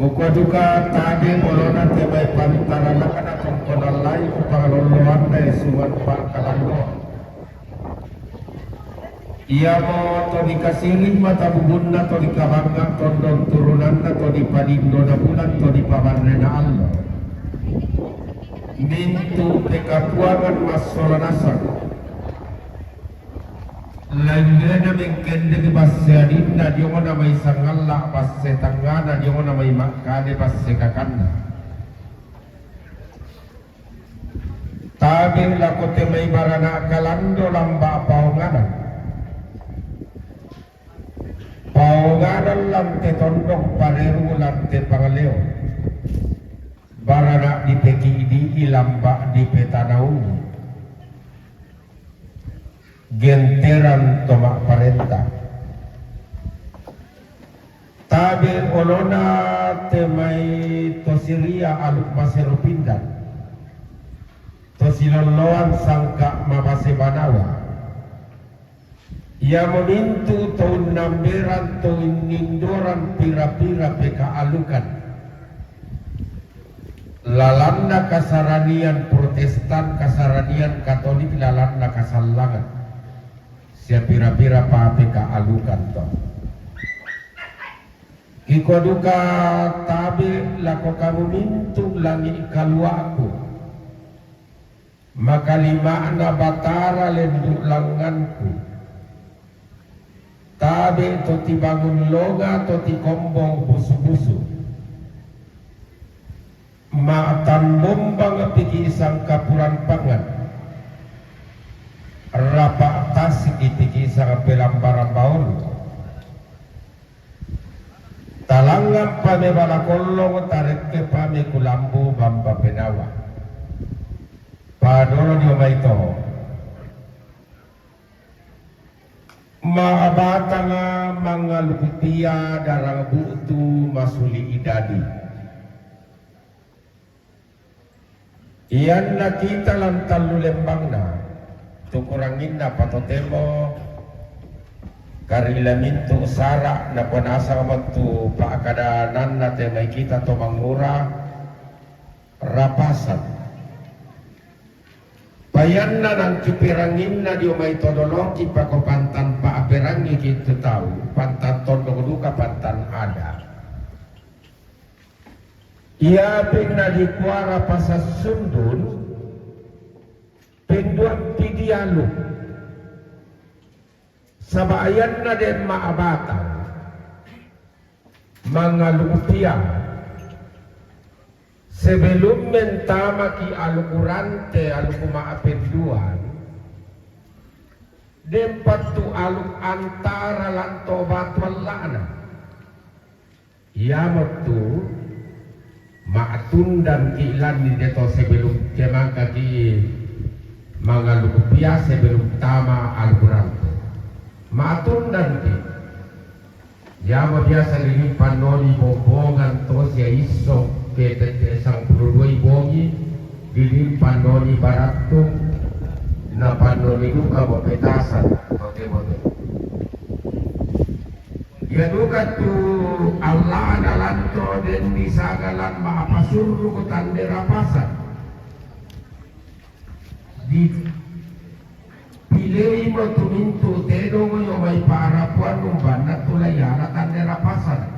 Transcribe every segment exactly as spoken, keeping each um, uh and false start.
Kukua duka tabe' olona te mai pantaranakna tongkonan laing pangaloloanna e suman pa'kalandoan. Iamo to dikasiri' mata bubunna, to dikabangnga tondong turunanna, to dipadindona bulan, to dipabarrena allo. Mintu' pekapuangan massola nasang. Laingena mengkendeki basse adinna, diongna mai sangalla' basse tangngana, diongna mai makkale basse kakanna. Tabe' lako te mai barana' kalando lamba' paonganan. Paonganan lan te tondok pareru lan te pangleo. Barana' dipekidi'i lamba' dipetanaungi. Genteran to ma'parenta. Tabe' olona te mai to Siria aluk masero pindan, to silolloan sangka' mabase banawa. Iamo mintu' to unnamberan, to unnindoran pira-pira pekaalukan. Lalanna kasaranian Protestan, kasaranian Katolik, lalanna kasallangan. Sia pira-pira pa pekaalukan to. Kikua duka tabe' lako kamu mintu' langi' kalua'ku. Makalima'na Batara lendu' langnganku. Tabe' to tibangun longa, to tikombong busu-busu. Ma'tambombang piki' sangkapuran pangan. Rapa' tasiki piki' sangpelambarang baulu. Talangngan pame bala kollong, tarekke pame kulambu bamba penawa. Padolo dio mai to. Ma'batanga mangaluku pia darang bu'tu masuli' idadi. Ianna kita lan tallu lembangna, tu kuranginna patotemo karila mintu' sara', napanasang mantu pa'kadananna te mai kita to mangura rapasan. Paianna nangkiperanginna dio mai to doloki pako pantan pa'perangiki tu tau, pantan tondok duka pantan ada. Iapinna dikua rapasan sundun, penduampi dialuk. Saba' ianna den ma'batang mangaluku pia. Sebelum mentamaki aluku rante, aluku ma'penduan, den pattu aluk antara lan to batu alla'na. Iamottu ma'tundanki' lanni deto sebelum kemangkaki mangaluku pia, sebelum tama aluku rante. Ma'tundanki'. Iamo biasa lilimpan noni bombongan to sia isso ke tette sangpulo duai bongi, lilimpan noni barattung, napannoni duka bo petasan, bote-bote. Ia duka tu alla'na lanto denni sagalan ma'pasurruku tande rapasan. Dipileimo tu mintu' tedong io mai pa'rapuan umbanna tu laiala tande rapasan.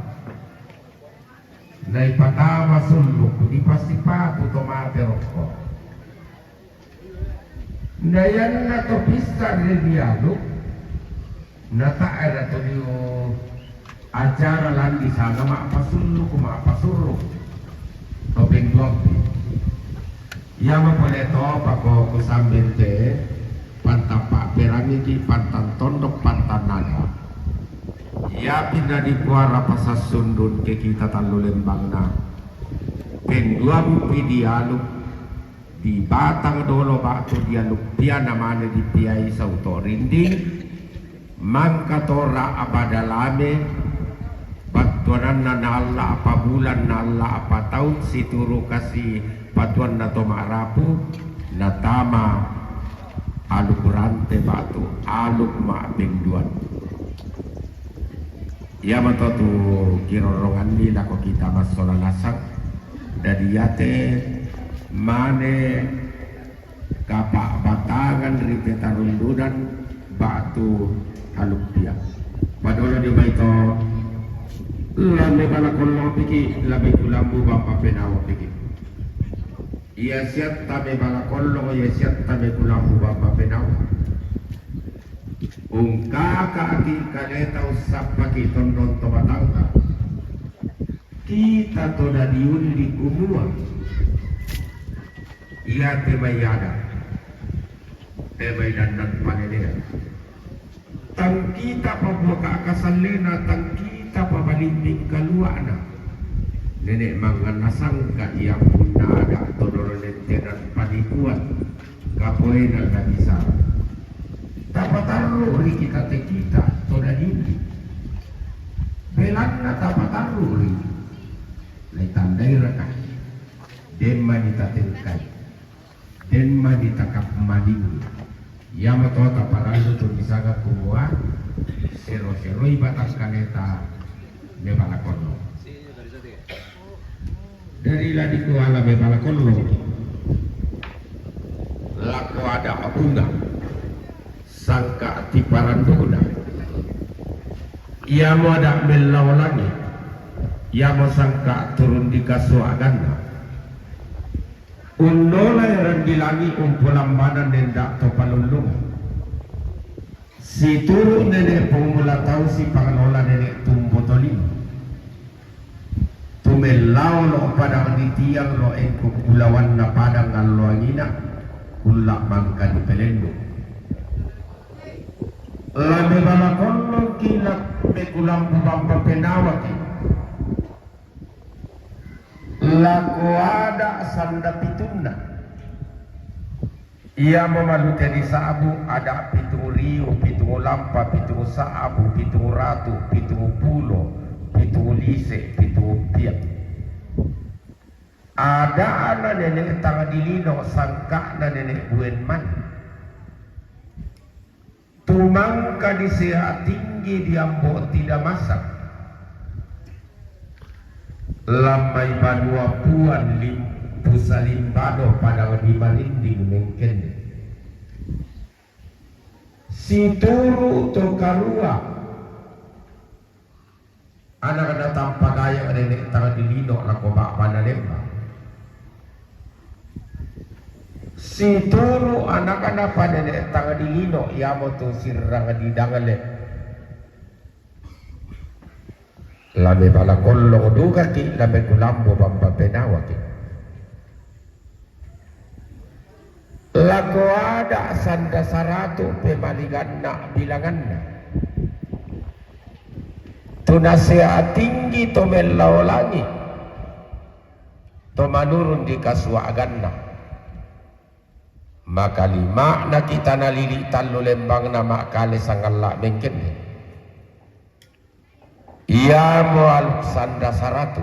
Naipatama sulluku dipasipatu to mate rokko. Na ianna to pissan ri dialuk, na tae' ra to dio acara lan disanga ma'pasulluku, ma'pasurru to penduampi. Iamo pole to pako kusambente pantan pa'perangiki, pantan tondok, pantan nada. Iapinna dikua rapasan sundun ke kita tallu lembangna. Penduampi dialuk, dibatang dolo ba'tu dialuk pia namane dipiai sau to rinding, mangka to ra'ba dalame, battuananna naalla apa bulan, naalla apa taun, situru kasi patuanna to ma'rapu, natama aluk rante ba'tu aluk ma'penduan. Iyamoto tu kironronganni lako kita massola nasang, dadi iyate mane kapa'batangan ri petarundunan ba'tu haluppiang. Padolo dio maito, lame bala kollopiki, lame kulambu bampa penawapiki. Iya siatta me bala kollo, iya siatta me kulambu bampa penawa. Ungkaka'ki kaleta ussappaki tondon to batangka. Kita to dadi ulli kumua. Iya te mai ada. Te mai dandan palelea. Tang kita pabuaka kasallena, tang kita pabalimbing kalua'na. Nene' mangnganna sangka iya punna ada to dolo nentenan panikuan kapoena nabisara. Tapatarru ri kita te kita to dadi ulli. Belanna tapatarru ri, naitandairaka? Den mani tatengkai. Den mani takapmalingi. Iyamoto taparallu tu disanga kumua sero-seroi batang kaleta me bala kollo. Dari ladiku ala me bala kollo. Lako ada apuna sangka tiparanduna. Iyamo ada mellao langi. Iyamo sangka turun di kasuaganna. Unnolai randi langi umpolambanang nenda to palullungang. Situru nene pemula tau sipangalola nene tumbo tolino. Tumellao lo padang di tiang lo engko kulawanna padang alloangina, kulla mangka dipelennu. Lame bala kollongki la mekulambu bampa penawaki. Lako ada sanda pitunna. Iyamo malute disa'bu ada pitung riu, pitung lampa, pitung sa'bu, pitung ratu, pitung pulo, pitung lise, pitung piang. Ada'na nene tang dilino sangka'na nene buen mani. Tumangka di Sea Tinggi di Ambo Tidamasak. Lammai banua puang limpu salimbado padang di marinding mengkenne. Situru to karua. Anakna tampagayang nene tang dilino lako ba'bana lembang. Situru anakna pa nene tang dilino iamotu sirrang di dangle. Lame bala kollong dukaki lame kulambo bamba penawaki. Lako ada sanda saratu pemaliganna bilanganna. Tunasea tinggi to mellao langi, to manurun di kasuaganna. Maka lima'na kita nalili tallu lembangna ma'kale sangalla mengkenne. Iamo aluk sanda saratu.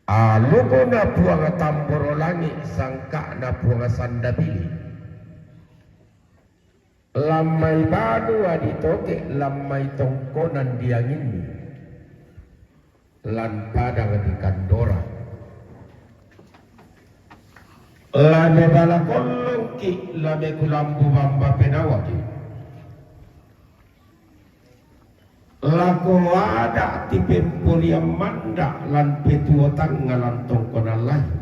Alukna Puang Tamboro Langi, sangka'na Puang Sanda Bili. Lammai banua ditoke, lammai tongkonan dianginni, lan padang di Kandora. Lame bala kollongki, lame kulambu bamba penawaki. Lako ada tipemporiang manda lan petuo tangnga lan tongkonan layu.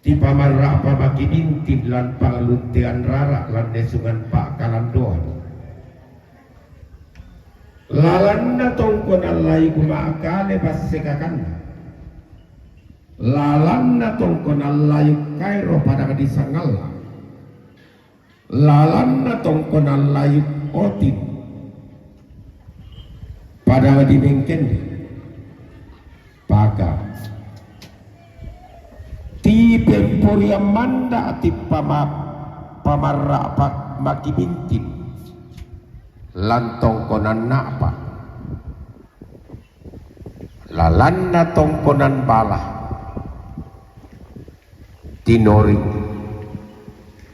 Tipamarra'pa maki bintin lan pangluttean rara lan nesungan pa'kalandoan. Lalanna tongkonan layu kuma'kale passekakanna. Lalanna tongkonan layu kaero padang di Sangalla. Lalanna tongkonan layu Otin padang di Mengkenne. Paka. Tipemporiang manda tippama pamarra'pa maki bintin lan tongkonan na'pa. Lalanna tongkonan bala, tinoring,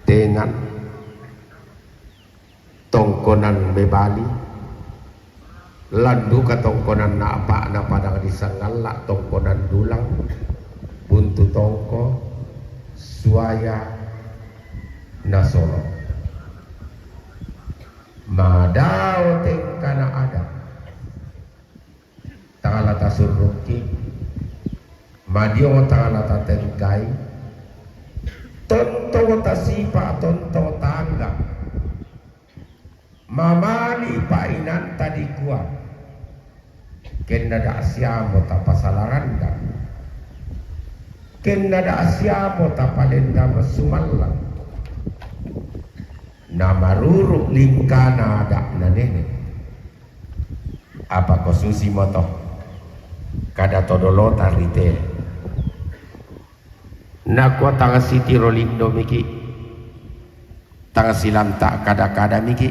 tengan, Tongkonan mebali, landuka tongkonan na apa'na padang di sangalla, tongkonan dulang, buntu tongko, suaya nasolo. Madao tengkana ada. Tangala tasurrukki, madio tangala tatengkai, tonto tasipa, tonto tangga. Mamali painanta dikua, kenna da siamo tapasalaranda, kenna da siamo tapalenda masumalla. Namaruru lingkana ada na nene. Apa ko susi moto, kada todolota rite. Nakua tang sitiro lindo miki, tang silanta kada-kada miki.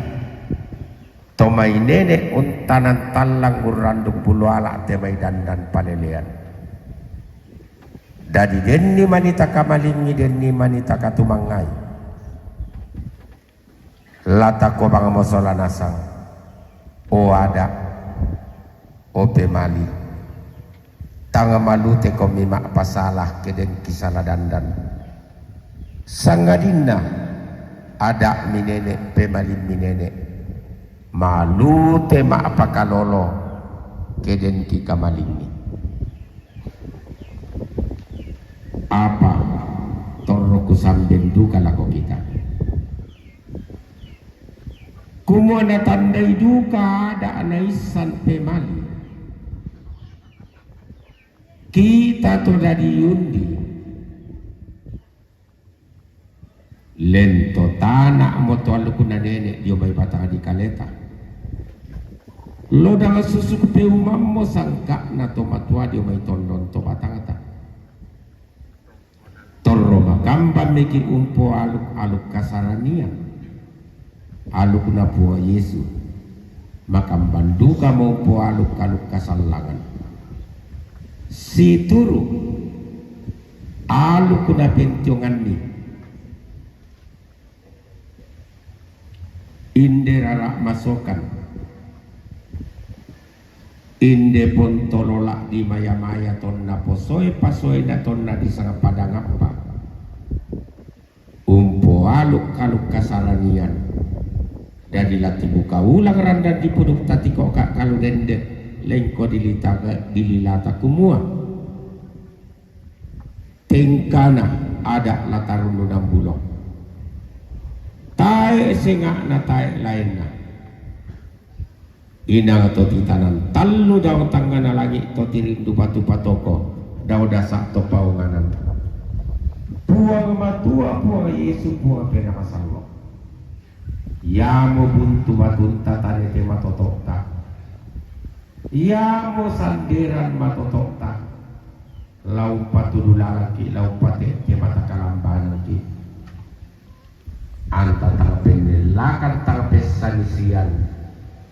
Tomai nene untanan tallang urrandung bulu ala te mai dandan palelean. Dadi denni manita kamalingi, denni manita katumangai. Lata ko bang mosola nasang, o ada, o pemali, tang malute ko mima pasala kedeng kisala dandan. Sangadinna ada minene, pemali minene, malute ma pakalolo kedeng kikamalingi. Apa torro kusamben duka lako kita. Kumua natandai duka ada naissan pemali. Kita to dadi undi. Lento tana mo to alukuna nene dio mai batang di kaleta. Lodang susuk peumammo sangkakna to matua dio mai tondon to batangta. Torro makamban miki umpoaluk-aluk kasaranian, alukna Puang Yesu. Makamban duka mo umpoaluk-aluk kasallangan. Situru alukna pentionganni. Inde rara masokan, inde pontolola di maya-maya tonna posoe pasoena tonna di sanga padangappa. Umpoaluk-aluk kasaranian. Dadi latibuka ulang randa di puduk tatiko ka kalu dende, lengko dilita, dililata kumua. Tengkana ada latarunnu nambulo. Tae senga'na tae laenna. Inang to titanan tallu dao tangngana langi to tirindu batu patoko, dao dasa to paonganan. Puang Matua, Puang Yesu, Puang Pena Masallo. Iamo buntu batunta tanete matotokta. Iamo sanderan matotokta. Lau patudu lalaki, lau patette mata kalambanangki. Anta tang pennellakan, tang pessanisian,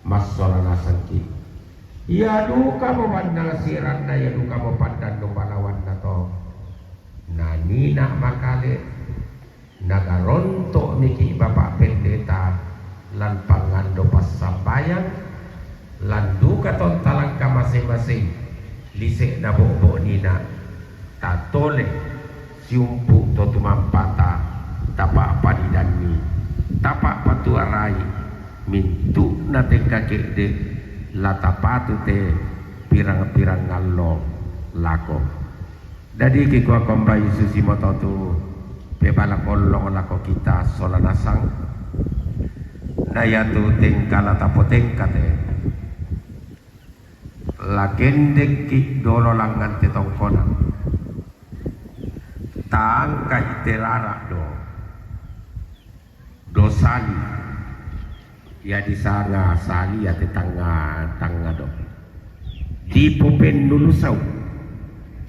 massola nasangki. Ia duka mo bannang siranna, ia duka mo paddannu palawanna to. Nanina makale, nagaronto miki Bapak Pendeta, lan pangando passambayang, lan duka tonta langka masing-masing, lise'na bo'bo' nina, tatole siumpu to tumampata, tapa padidanni, tapa patuarai, mintu'na tengka ke'de, la tapatu te pirang-pirang allo lako. Dadi kikua kombai susi moto tu pebala kollong lako kita sola nasang, na iatu tengka la tapotengka te. La kendekki dolo langngan te tongkona. Taangkai te rara do. Do sali. Ia disanga sali ia te tangnga-tangnga do. Dipopennulu sau.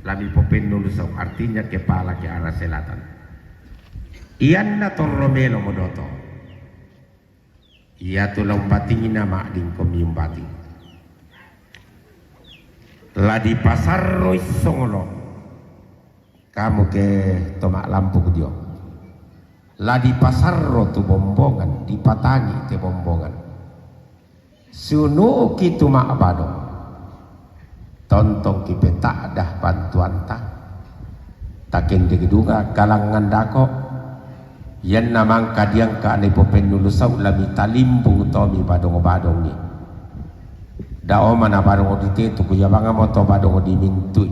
Lami popennulu sau, artinya kepala ke arah selatan. Ianna torro melo modoto. Iatu la umbatingi na ma'dingko miumbating. La dipasarroi songolo. Kamu ke to ma'lampuk dio. La dipasarro tu bombongan, dipatani te bombongan. Siunu'ki tu ma'badong. Tontongki peta'dah bantuanta. Takendek duka galangngan dako. Ianna mangka diangka' nipopennulu sau' la mitalimbung tommi badong-badongngi. Da'o mana badong ditetu, kuiabangamo to badong dimintui.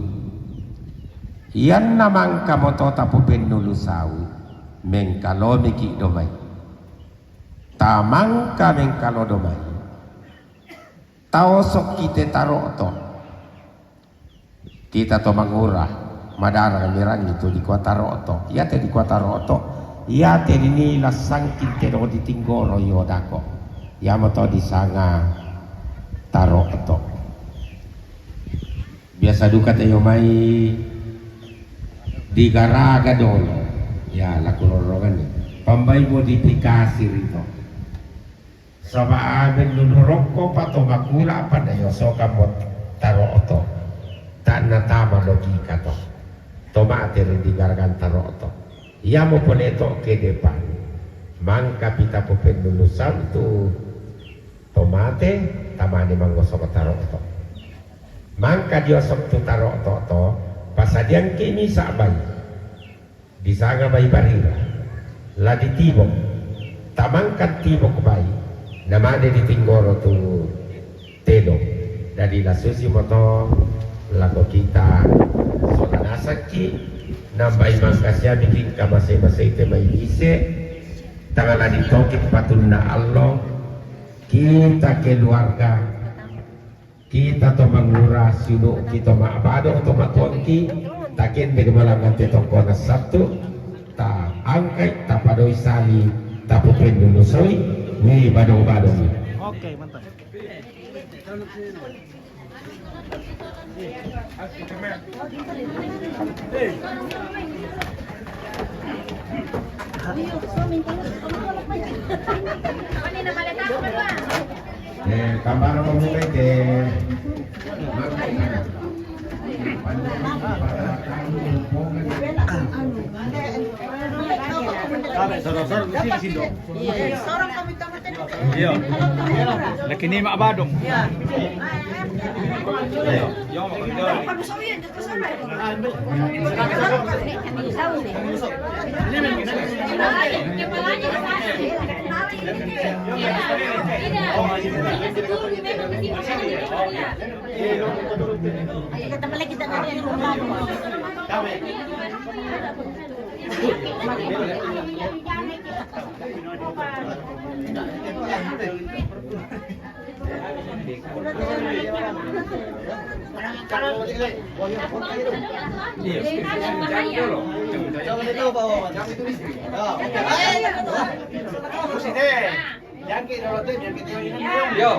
Ianna mangkamo to tapopennulu sau', mengkalomiki' domai. Tamangka mengkalo domai. Taosokki te taro'to. Kita to mangura, madarang mirangi tu dikua taro'to. Iate dikua taro'to, iate dinila sangkin te dong ditinggoro io dako. Iamoto disanga taro'to. Biasa duka te io mai digaraga dolo. Ia, la kuroronganni. Pambaimo dipikasi rito. Saba' aben nunu rokko pa to makula' pa na io sokammo taro'to. Ta' natama logika to. To mate ri digaragan taro'to. Iamo pole to ke depan. Mangkapi tapopennulu sau' tu to mate, tamane mangosok taro'to. Mangka diosok tu taro'to to, pasadiangki' misa' bai. Disanga bai barira. La ditibok. Tamangka tibok bai. Namane ditinggoro tu tedong. Dadi la susimoto lako kita sola nasakki', nambai mangkasiamiki' engka masei-masei te mai bise', tangala ditoki patunna allo, kita keluarga, kita to mangura siulu'ki to ma'badong to matuangki, takendek malangngan te tokkona sattu, taangkai, tapadoi sali, tapopennulu soi, wi badong-badongi. Oke, mantap. Eh, tambah apa mungkin, eh? Iya. Laki ni mak badung. Iya. Iya. Yo.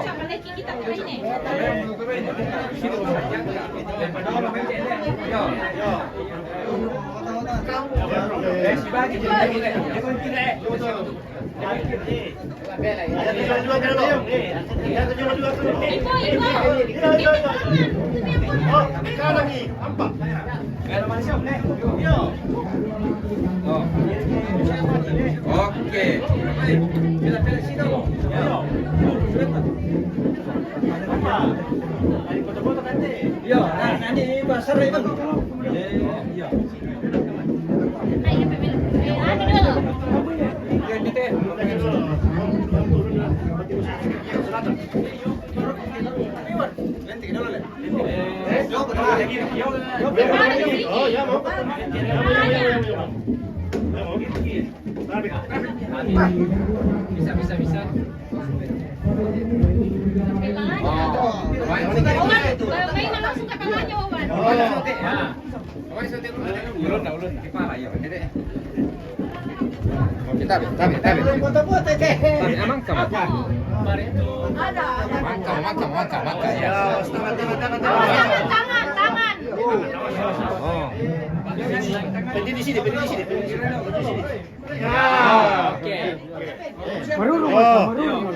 Oke. Iya, nah, nanti pasar ya, Bang. Iya. Bisa, bisa, bisa. Oh, main sedikit. Oman, main langsung ke tengahnya, Oman. Oh. Nah. Ulun dah, ulun dah. Di pala, iya, ini deh. Tabi, tabi, tabi. Tabi, aman kamu? Ada, ada. Mangka, mangka, mangka, mangka, ya. Tangan, tangan, tangan. Oh. Berhenti di sini, berhenti di sini, berhenti di sini. Oke. Maruru, maruru.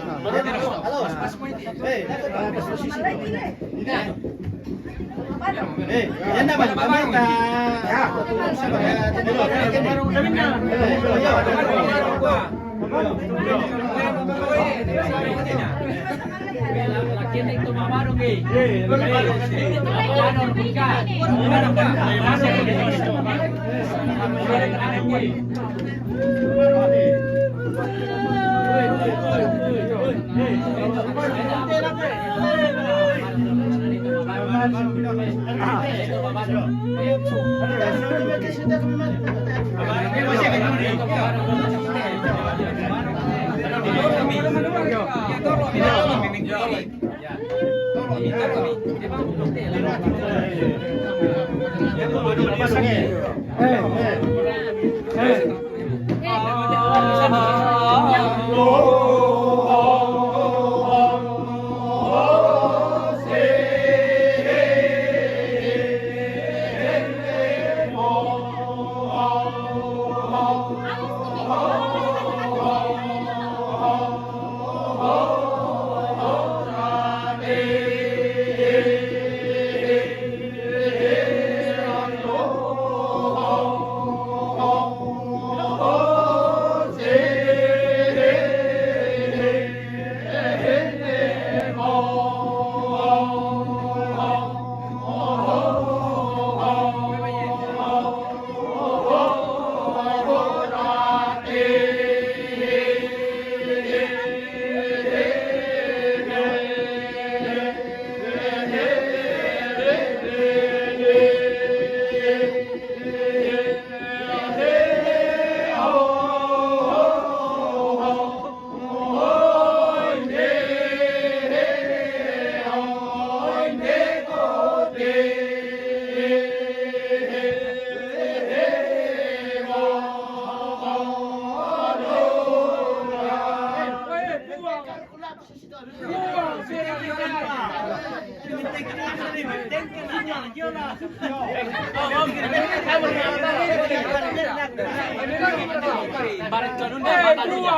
Barat Kadunda, Matalunya.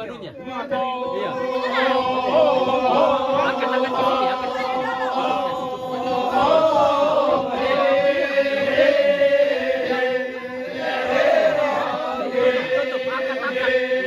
Anunya. Iya. Angkat, angkat, angkat, angkat. Tutup, angkat, angkat.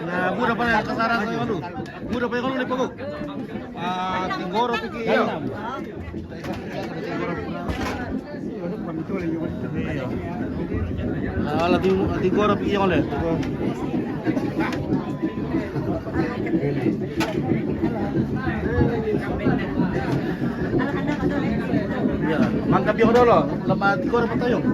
Na, buda pa na kasara sa yung ano. Buda pa yung ano ni Pagok. Ah, Goro pigi, iya. Iya. Ah, lagi, lagi goro pigi yang le. Iya, mangga pigi dulu. Lepas tiga orang patayong.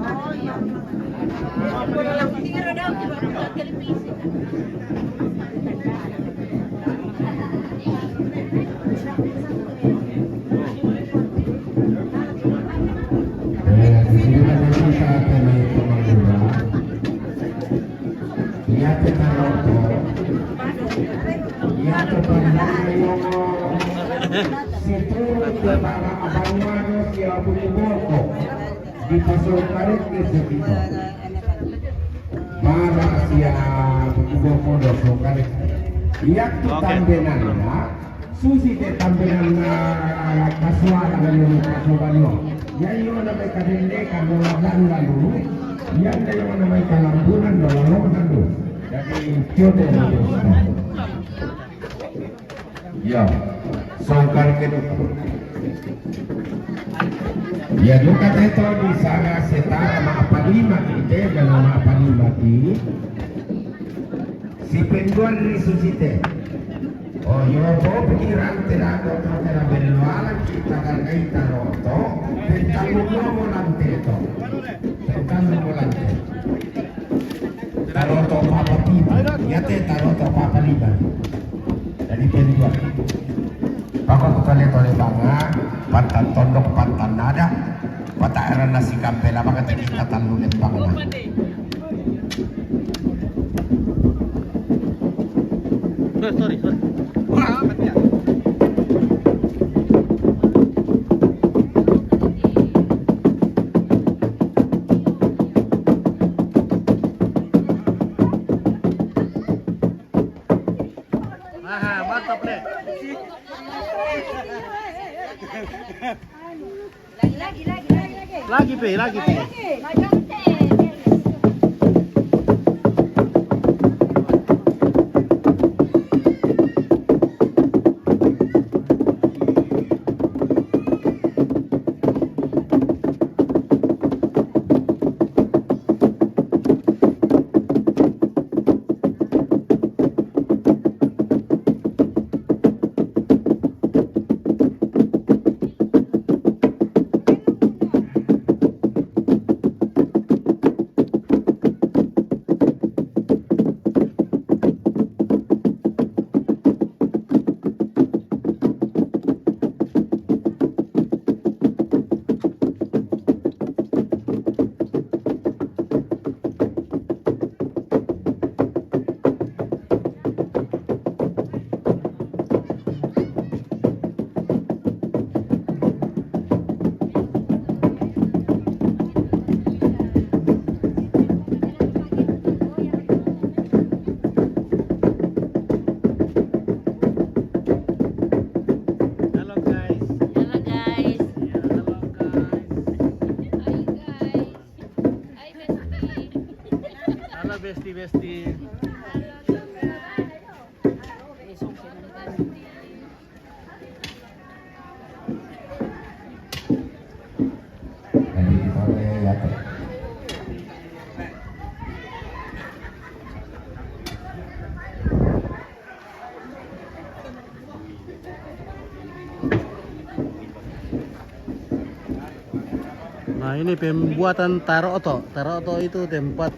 Eh, di sini ada kita kena itu mengubah. Iya, kita rokok. Iya, kita rokok. Situ kita bawa abang Mano, siapa di boko. Di pasal karet ke sekitar. Bara sia buku boko do so karet. Iya, kita Oke. Tambenan, ya. Susi te tambenan na kasua na nyo kasua nyo. Ya, iyo na mai kadende ka no ladan lalu. Ya, na iyo na mai kalambunan no lalu lalu. Jadi, kyo te na. Ya, songkar ke duka. Ya, duka te to di sana setara ma apa lima di te, kalau ma apa lima di. Si penjual ni susi te. Oh, yo, bo pikiran te da ko to te da bello ala kita karga ita roto. Tentang mo mo lante to. Tentang mo lante. Taroto papa piba. Iya te taroto papa liba. Jadi pendua. Pako kutole tole banga, pantan tondok, pantan nada, pata era nasi kampela, maka kita talu lembang na. Sorry, sorry, sorry. Aha, mantap, Le. Lagi, lagi, lagi, lagi. Lagi, Pe, lagi, Pe. Lagi. Hello, guys. Hello, guys. Yeah, hello, guys. Hi, guys. Hi, bestie. Hello, bestie, bestie. Nah, ini pembuatan taroto. Taroto itu tempat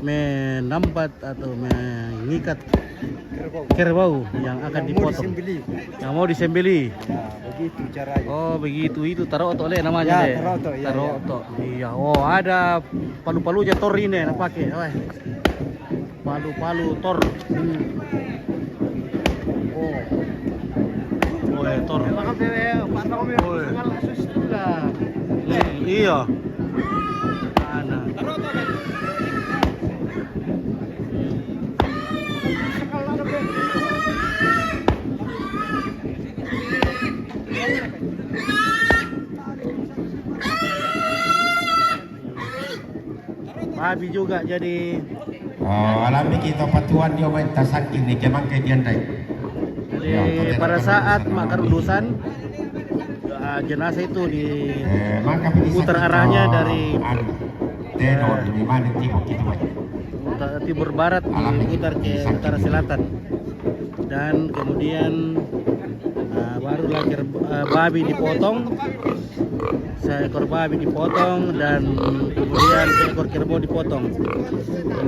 menambat atau mengikat kerbau yang akan dipotong. Yang mau disembelih. Yang mau disembelih. Ya, begitu caranya. Oh, begitu. Itu taroto, Le, namanya, Le. Ya, taroto, ya, ya. Taroto. Iya. Oh, ada palu-palunya tor ini, nak pakai. Weh. Palu-palu tor. Hmm. Oh. Oh, eh, tor. Oh, eh. Hmm, iya. Mana? Babi juga jadi. Oh, alami kita patuan dia main tasakin ni, kemang ke dia ndai. Pada saat Mak Karudusan, ah, jenazah itu diputar arahnya dari, eh, utara timur barat, diputar ke utara selatan. Dan kemudian, ah, barulah ker-, ah, babi dipotong, seekor babi dipotong, dan kemudian seekor kerbau dipotong.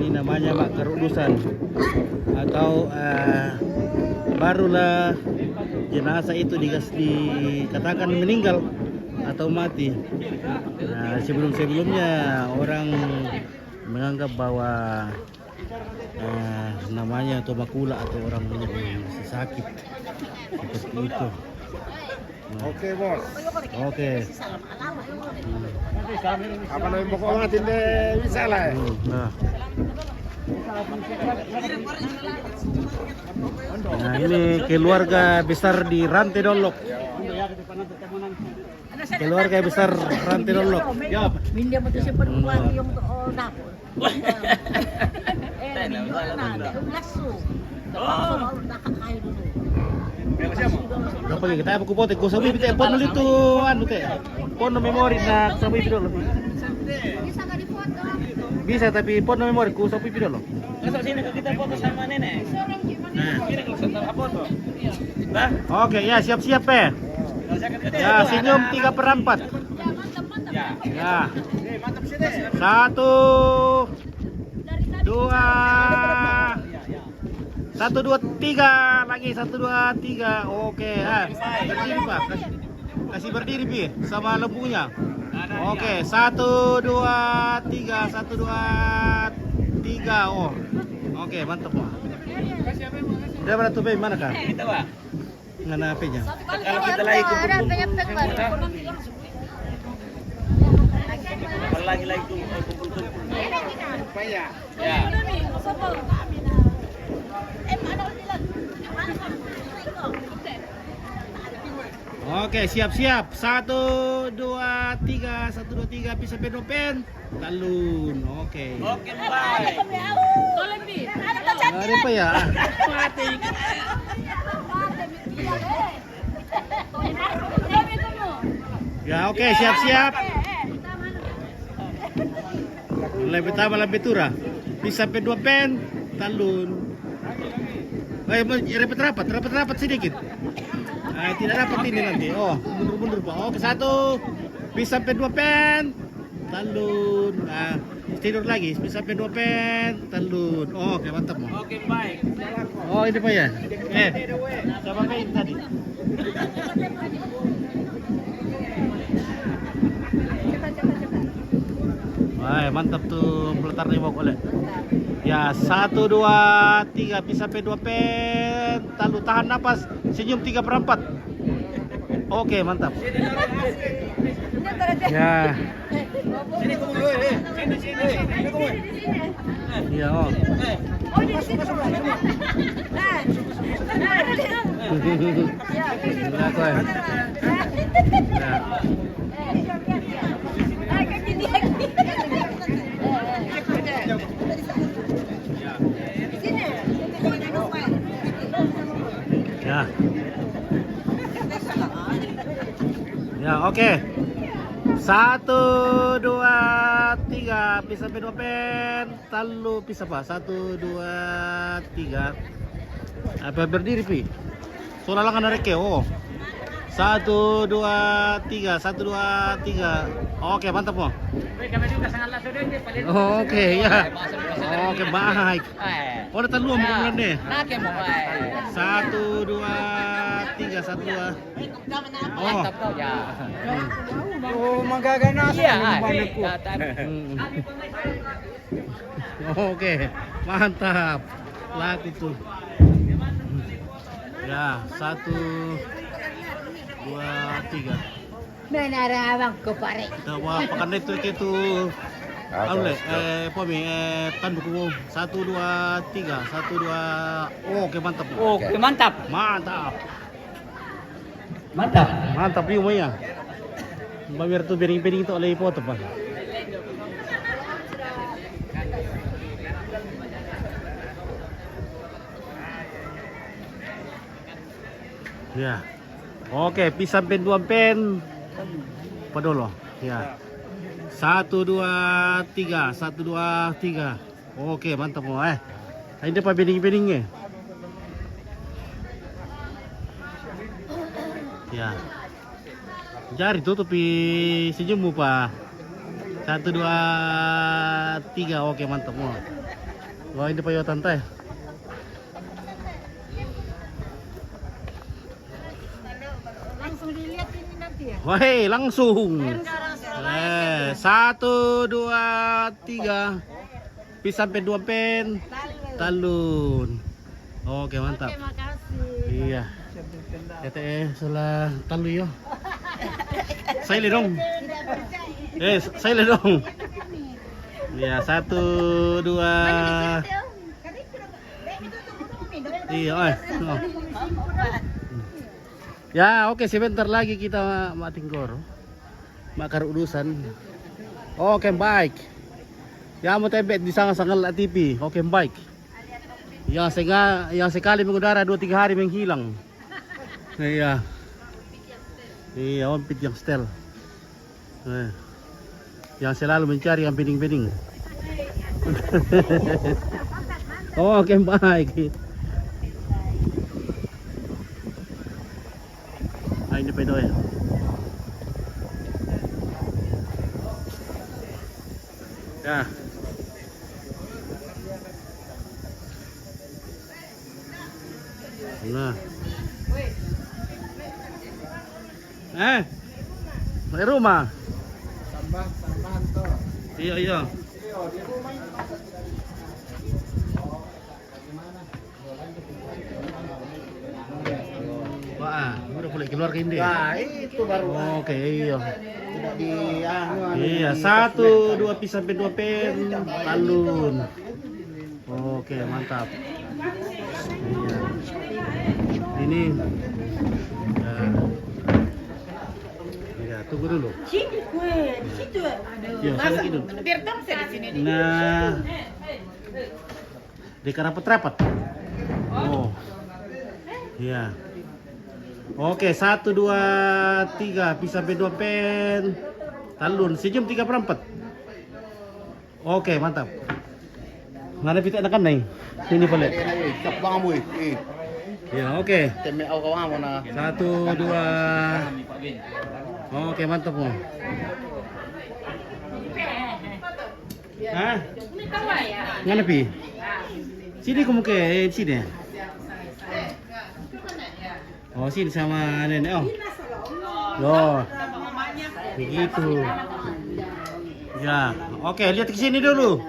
Ini namanya Mak Karudusan. Atau, eh, barulah jenazah itu dikas-, dikatakan meninggal atau mati. Nah, sebelum-sebelumnya orang menganggap bahwa, eh, namanya atau makula atau orang yang masih sakit seperti itu. Nah. Oke, Bos. Oke. Apa namanya, pokoknya tidak bisa lah, ya. Hmm, nah. Nah, ini keluarga besar di Rante Dolok. Keluarga besar Rante Dolok. Minda mo to siya pa. Hmm. Yung to, oh, dapol. Eh, minda na, yung laso. Dapat kita apa kupote, ku sabi bite, pon dito, anu, te. Pon memory na, sabi bite lo. Bisa, tapi pon memory, ku sabi bite lo. Masuk sini, kita foto sama nenek. Nah. Sini, kalau foto. Nah. Oke, ya, siap-siap, eh. Ya, senyum tiga per empat. Ya. Satu, dua, satu, dua, tiga, lagi, satu, dua, tiga. Oke, ah, berdiri, Pak. Kasih, kasih berdiri, Pi, sama lembunya. Oke, satu, dua, tiga, satu, dua, tiga. Oh, oke, mantap, Pak. Udah, mana tuh, Pi? Mana, Kak? Mana P-nya? Kalau kita lagi kumpul-kumpul. Kalau lagi, lagi kumpul-kumpul. Ya. Oke, siap-siap. Satu, dua, tiga. Satu, dua, tiga. Bisa pen, pen. Talun, oke. Oke, bye. Ada apa ya? Mati. Ya, oke, siap-siap. Lebih tambah, lebih turah. Bisa pen dua pen, talun. Eh, mau rapat-rapat, rapat-rapat sedikit. Eh, tidak rapat ini nanti. Oh, mundur-mundur, Pak. Oke, satu. Bisa pen dua pen. Talun. Ah, tidur lagi. Bisa pen dua pen. Talun. Oh, oke, mantap, Mo. Oke, baik. Oh, ini, Pak, ya? Eh, siapa main tadi? Wah, mantap tuh, peletar ni, Bok, oleh. Ya, satu, dua, tiga, bisa pen dua pen, talun, tahan napas, senyum tiga per empat. Oke, mantap. Ya. Iya, oh. Iya, kau, ya. Ya. Ya. Ya, oke. Satu, dua, tiga. Bisa pen dua pen. Talun, bisa, Pak. Satu, dua, tiga. Apa berdiri, Pi? Soalnya lengan ada ke, oh. Satu, dua, tiga. Satu, dua, tiga. Oke, mantap, Mo. Oke, ya. Oke, baik. Oh, ada talun, Mo, bulan deh. Satu, dua, tiga. Satu, dua. Oh. Mantap, ya. Oh, magagana sa. Iya, eh, mana ku? Hmm. Oke, mantap. Laku tuh. Ya, satu, dua, tiga. Menara abang ko, pare. Dawa, pakan itu, itu. Anu le, eh, Pomi, eh, tandu ku. Satu, dua, tiga. Satu, dua. Oke, mantap. Oke, mantap. Mantap. Mantap. Mantap, yuk, Maya. Mbak Mir tuh bering-bering tuh oleh foto, Pak. Ya. Oke, pisang pen dua pen. Padolo. Ya. Satu, dua, tiga. Satu, dua, tiga. Oke, mantap mo, eh. Ini pa bening-bening, eh. Ya. Jari tutupi senyummu pa. Satu, dua, tiga. Oke, mantap mo. Wah, ini pa yo tante. Langsung dilihat ini nanti ya. Wahai, langsung. Sekarang, sekarang. Eh, satu, dua, tiga. Pisang pen dua pen. Talun. Talun. Oke, mantap. Oke, makasih. Iya. Tete, eh, salah talun yo. Saya le dong. Tidak percaya. Eh, saya le dong. Iya, satu, dua. Iya, eh. Oh. Ya, oke, sebentar lagi kita ma-, matingkor. Makar urusan. Oke, baik. Ya, mau tebet di sana sangat T V. Oke, baik. Yang senga-, yang sekali mengudara dua tiga hari menghilang. Iya. Iya, ompit yang setel. Eh. Yang selalu mencari yang bening-bening. Oh, oke, baik. Ah, ini pedo ya. Ya. Nah. Eh, di rumah. Tambah, tambahan to. Iya, iya. Wah, udah boleh keluar ke ini. Nah, itu baru. Oke, iya. Tidak di anu, anu, iya, di satu, dua pi sampai dua pen, talun. Oke, mantap. Iya. Ini. Ya. Ya, tunggu dulu. Sini kue, di situ. Aduh, ya, sana gitu. Biar tahu saya di sini. Nah. Deka rapat-rapat. Oh. Iya. Oke, satu, dua, tiga, pi sampai dua pen. Talun, senyum tiga perempat. Oke, mantap. Mana pita anak nai? Sini boleh. Cap bang amu, eh. Ya, oke. Teme au kau amu na. Satu, dua. Oke, mantap mo. Hah? Ngana pi? Sini kamu ke, eh, sini. Oh, sini sama nenek, oh. Loh. Begitu. Ya, oke, lihat ke sini dulu.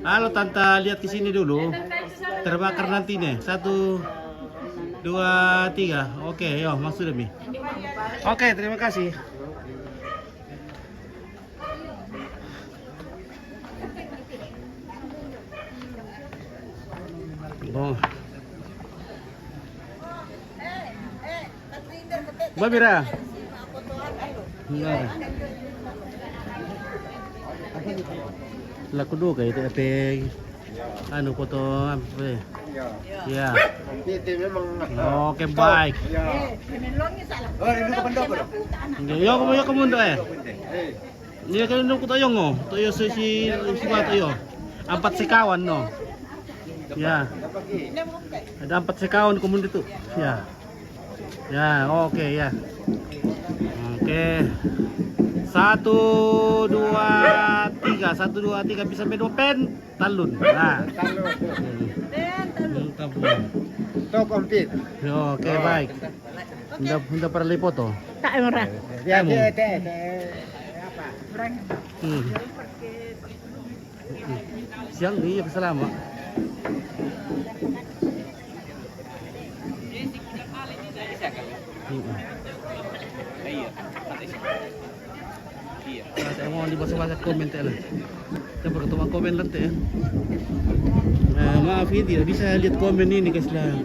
Halo, Tante, lihat ke sini dulu. Terbakar nanti nih. Satu, dua, tiga. Oke, yo, masuk demi. Oke, terima kasih. Bon. Ba bira? Nah. Laku duka itu, ete, anu, foto, apa, eh? Ya. Itu memang. Oke, baik. Ya. Oh, ini ke pendopo, dong? Yo, kamu, yo, kamu, eh. Eh. Iya, kan nungku toyo ngo. Toyo si, si, si ba toyo. Ampat sekawan no. Ya. Ada ampat sekawan kamu itu. Ya. Ya, oke ya. Oke. Satu, dua, tiga. Satu, dua, tiga. Bisa sampai dua pen. Talun. Nah. Talun. Hmm. Talun. Top, ya. Top ompit. Yo, oke, baik. Udah, udah pernah lihat foto? Tak, murah. Ya, Kamu? Dia, dia, dia, dia, apa? Hmm. Siang, iya, selama. Hmm. Iya. Nah, saya mau di basa-basa komen teh lah. Kita baru teman komen lah teh. Eh, maaf ya, tidak bisa lihat komen ini, guys lah.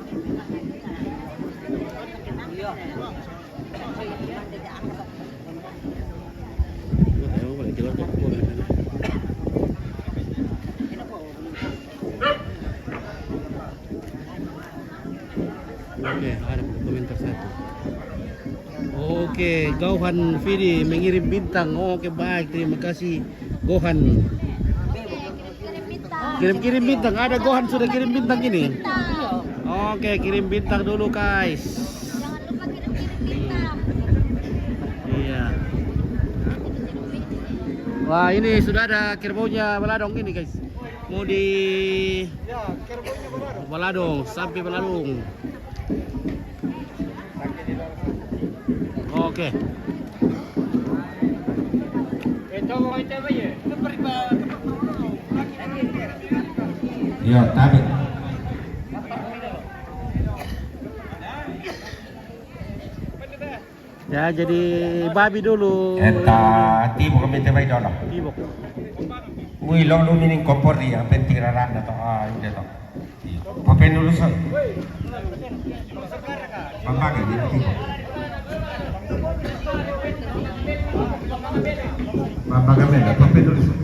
Oke, ada komentar satu. Oke, Gohan Fidi mengirim bintang. Oke, baik, terima kasih, Gohan. Kirim-kirim bintang. Ada Gohan sudah kirim bintang ini. Oke, kirim bintang dulu, guys. Iya. Wah, ini sudah ada kerbaunya Baladong ini, guys. Mau di Baladong, sampai Baladong. Oke. Yo, tabe. Ya, jadi babi dulu. Eta tibok kami te bai dolo. Tibok. Mui lo lu mining kompor dia penting raranda to. Ah, inde to. Papen dulu so. Pambaga ni tibok. Pambaga mena papen dulu so.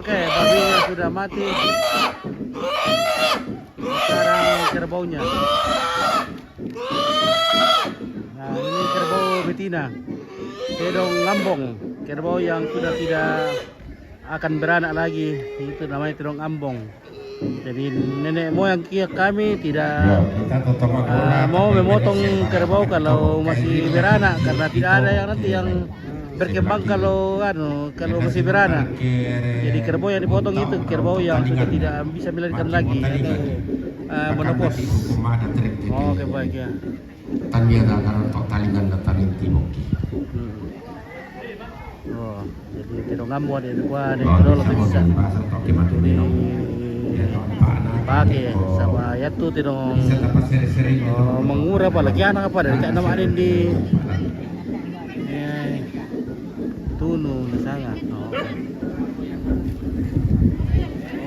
Oke, babinya sudah mati. Sekarang kerbaunya. Nah, ini kerbau betina. Tedong ngambong. Kerbau yang sudah tidak akan beranak lagi. Itu namanya tedong ngambong. Jadi nenek moyang kia kami tidak Yo, kita totong ah, mau memotong kerbau kalau masih beranak karena tidak ada yang nanti yang berkembang kalau anu kalau masih beranak. Jadi kerbau yang dipotong itu kerbau yang sudah tidak bisa melahirkan lagi atau ah, menopause. Oke, baik ya. Tania da karanto talingan da tanin tiboki. Hmm. Oh, jadi tedong ngambong ada dua ada yang kedua lebih bisa. Pakai sama ya tuh tedong. Oh, mengura apa lagi anak apa dari cak nama ada di eh, tunu di sana. Oh.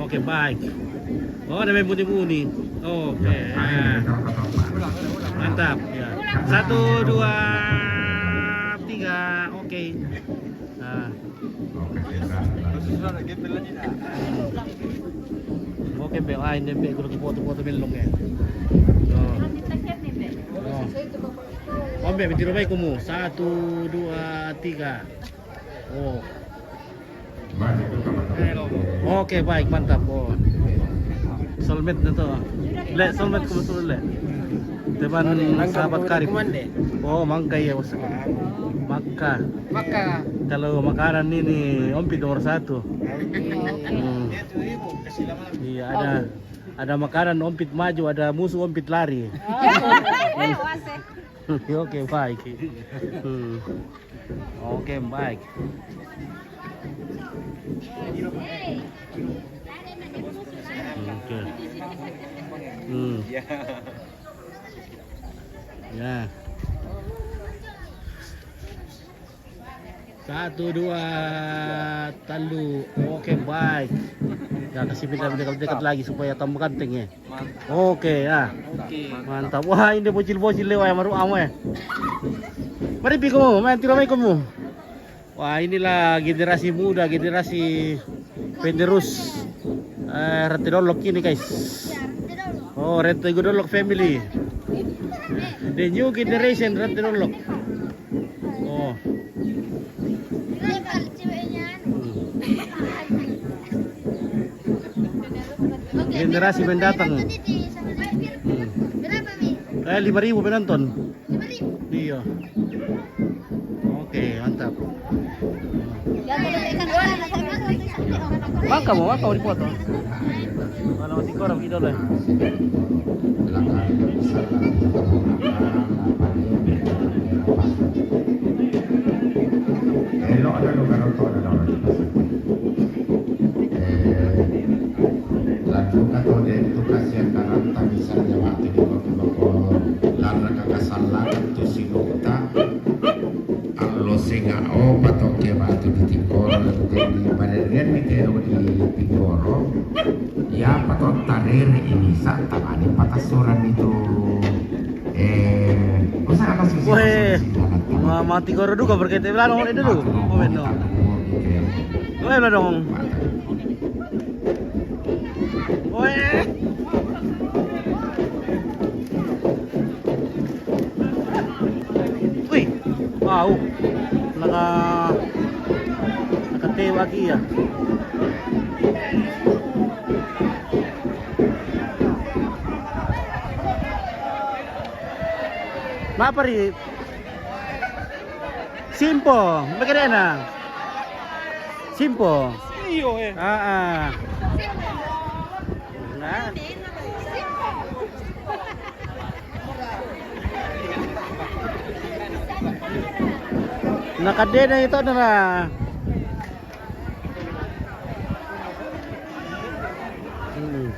Oke, baik. Oh, ada main bunyi-bunyi. Oke. Ya. Mantap. Ya. Satu, dua, tiga. Oke. Nah. Oke, be ain dembe guru foto-foto melong ya. Oh. Oh. Ombe, binti rumah kumu. Satu, dua, tiga. Oh. Oke, baik, mantap. Oh. Solmed na to. Le, solmed ko to le. Teman sahabat karib. Oh, mangka ya bos. Maka. Maka. Kalau makanan ini ompit nomor satu. Hmm. Iya, ada ada makanan ompit maju, ada musuh ompit lari. Oke, baik. Hmm. Oke, baik. Oke. Hmm. Ya. Satu, dua, talu. Oke, baik. Ya, kasih pindah dekat-dekat lagi supaya tambah ganteng ya. Oke ya. Mantap. Wah, ini bocil-bocil lewat yang baru amu ya. Mari pi kamu, main tiro mai kamu. Wah, inilah generasi muda, generasi penerus eh, Rante Dolok ini guys. Oh, Rante Dolok family. The new generation Rante Dolok. Oh. Generasi mendatang. Hmm. Eh, lima ribu penonton. Iya. Oke, mantap. Maka mau, maka mau dipotong. Kalau masih kurang gitu lah. Elok ada lo kalau kau ada orang. Eh, lagu kata dia itu kasihan dalam tangisan nyawa tu di bako-bako. Lara kagak salah kan tu si Nukta. Allo singa o patoke batu di tikor. Pada rian mi telo di Tinggoro, ya, pato tarere ini sa tabani patasuran itu. Eh, kok salah sih? Weh, ma-, mati goro duka berkete belakang ini dulu. Komen dong. Komen dong. Weh. Wih, wow. Naka-, nakatewa ki ya. Mapa ri? Simpo, makedena. Simpo. Iyo, eh. Ah, ah. Nah. Nakadena itu na. Hmm.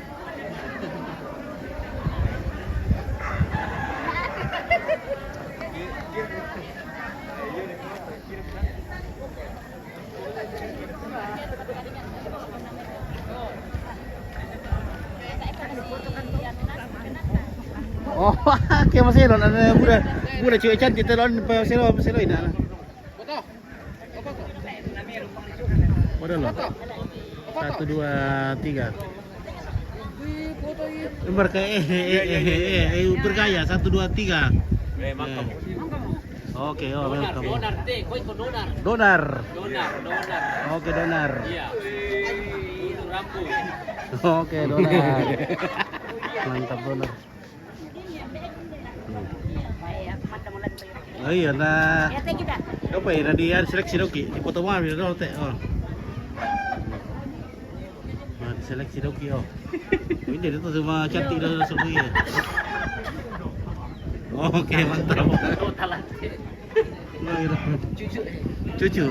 Oh, kayak masih lo, ada muda, muda cewek cantik telon, masih lo, masih lo ini. Waduh lo. Satu, dua, tiga. Berka-, eh, eh, eh, eh, eh, eh, bergaya. Satu, dua, tiga. Eh, makan. Eh. Oke, oh, donar, welcome. Donar, teh, kau ikut donar. Donar. Donar, donar. Oke, donar. Iya. Itu rambu. Oke, donar. Mantap, donar. Hmm. Oh iya, nah. Apa ya, nah, dia seleksi doki. Di foto mah, bisa tahu, teh. Oh. Nah, diseleksi doki, oh. Ini dia tuh cuma cantik dan langsung, iya. Oke, mantap. Cucu. Cucu.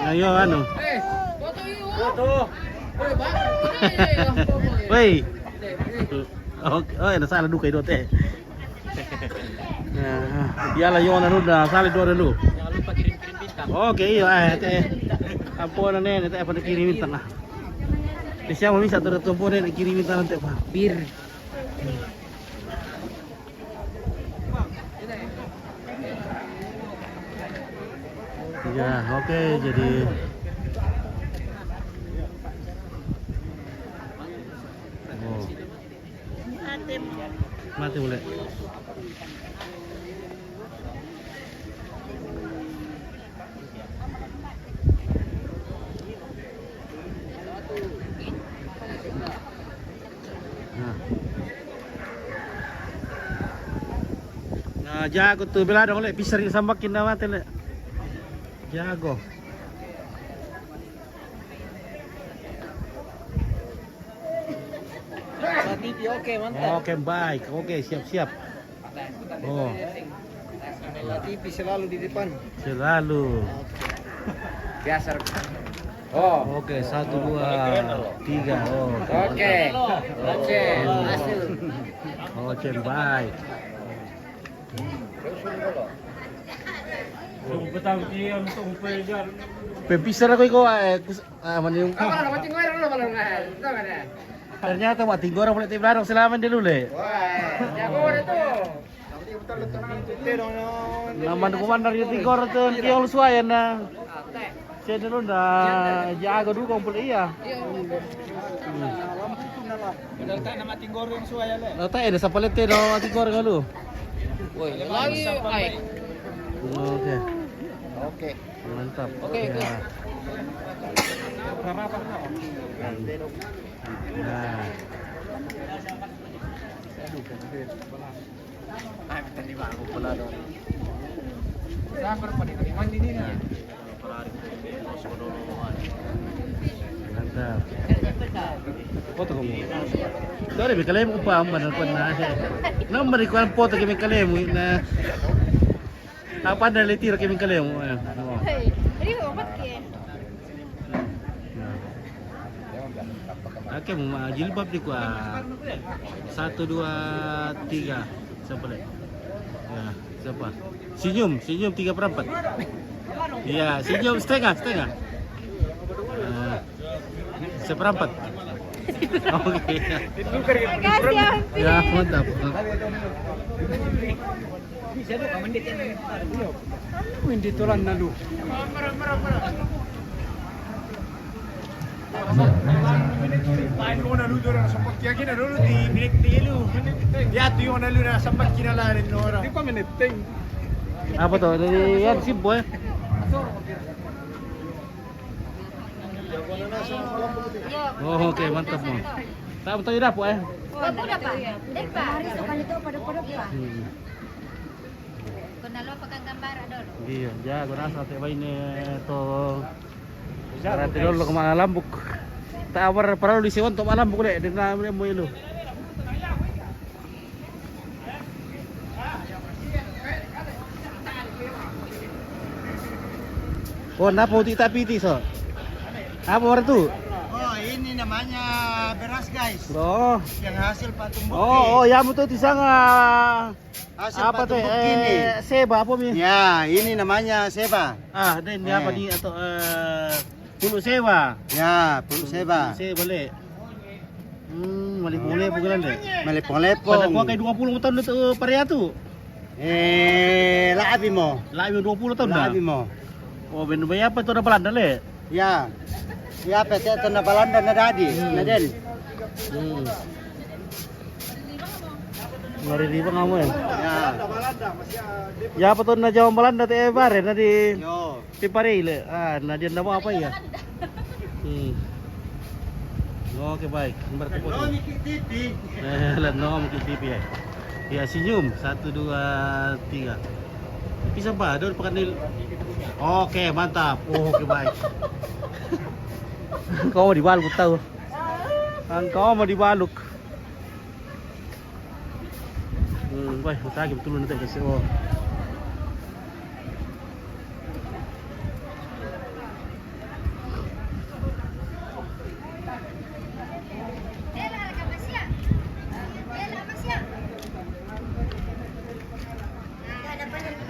Ayo, anu. Foto. Woi. Oke, oh, ada salah duka itu, teh. Nah, dia lah, Yona, udah salah dua dulu. Jangan lupa kirim-kirim bintang. Oke, iya, eh, teh. Apa nenek, teh, apa kirim bintang, ah. Di siapa bisa tuh, tuh, apa nenek kirim bintang nanti, Pak? Bir. Ya, oke, jadi, oh. Mati boleh. Nah. Nah, jago tuh, bela dong, le, pisar sambakin nama tele. Jago. T V, oke, mantap. Oke, baik. Oke, siap-siap. Oh. T V selalu di depan. Selalu. Biasa. Oh. Oke, satu, dua, tiga. Oh, oke. Oke. Oke. Masuk. Oke, baik. Pepisar aku iko, eh, kus-, ah, mani. Ternyata mak tinggora boleh tiba dong selama dulu, le. Wah, jago deh tuh. Nama komandan itu tinggora tuh, dia lu suayan, nah. Saya dulu nda jago dulu kumpul, iya. Benar tak nama tinggora yang suayan, le? Nda tak ada siapa lihat dong tinggora lu. Woi, lagi, ai. Oke. Oke. Mantap. Oke, oke. Ya. Nah. Ah, kita di bawah pula dong. Sabar, Pak, di mandi ini, nah. Mantap. Foto kamu. Sorry, mi kalemu pa, mana ko na. Nama di kuan foto kami kalemu na. Apa ada letira kami kalemu? Eh, oh. Hei, ini obat ke? Nah. Oke, mau jilbab di kuan. Satu, dua, tiga. Sampai. Ya. Siapa? Senyum, senyum tiga per empat. Iya, senyum setengah, setengah. Ah, seperempat. Oke. Makasih, Om. Ya, mantap. Hindi tulan na lu. Paano na lu doon sa pagkiyagin na lu di bilik di lu. Yatu yung na lu na sa pagkinalarin nora. Di pa miniting. Apa to? Dari yan, Cebu eh. Oh, oke, mantap mo. Tama tayo na po eh. Opo na pa. Hindi pa. Hari sa kanito, padok-padok pa. Hmm. Kung nalo pa kang gambara doon. Iya, ya, gua rasa te baine to Rati lolo ko malambuk. Tawar paralo di siwan to malambuk le, di na mo ilu. Oh, napa uti tapi iti so? Apa orang tu? Oh, ini namanya beras, guys. Oh. Yang hasil Pak Tumbuki. Oh, oh, ya betul di sana. Hasil Apa Pak teh? Tumbuki ini. Eh, seba apa mi? Ya, ini namanya seba. Ah, dan ini apa Eh. ni atau eh pulu seba? Ya, pulu seba. Seba le. Hmm, mali pule bukan le. Melepong-lepong. Pada gua kayak dua puluh tahun itu parea tu. Eh, labi mo. Lah, dua puluh tahun dah. Labi mo. Oh, ben bayar apa tu dah Belanda le? Ya. Ya, pete itu na Belanda na dadi, na den. Hmm. Ngari di bang kamu ya? Ya. Ya apa tu na jawab Belanda te bare na di Yo. Ti pare ile, ah, na dia ndak mau apa ya? Hmm. Oke, baik. Bertemu. Nomi ki tipi. Eh, lah, nom ki tipi eh. Ya, senyum. Satu, dua, tiga. Bisa ba, ada pakai nil. Oke, mantap. Oh, oke, baik. Kau mau dibaluk tahu. Kau mau dibaluk. Hmm, wah, matagi betul nanti kasi. Oh.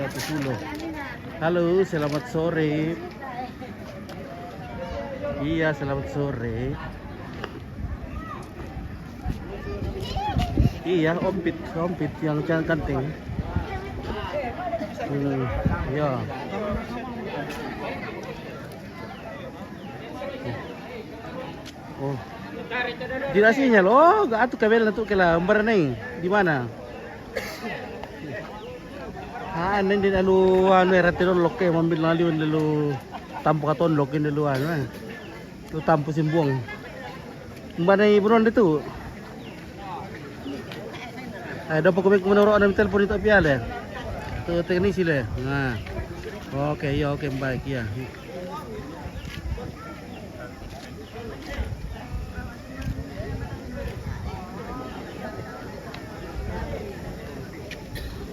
Ada sepuluh. Halo, selamat sore. Iya, selamat sore. Iya, ompit, ompit yang can- kanting. Hmm, iya. Oh. Di asinya lo, oh, gak atu kabel na tu kela, umbar nai. Di mana? Ah, nai din alu, anu, era tiro loke, mambil nali, lalu tampu katon loke, lalu, anu, eh. Lu tampu simbuang. Umbar nai buron ditu. Eh, dapat kubik menurut ada telepon itu piale. Tu teknisi le. Nah. Oke, iya, oke, baik, iya.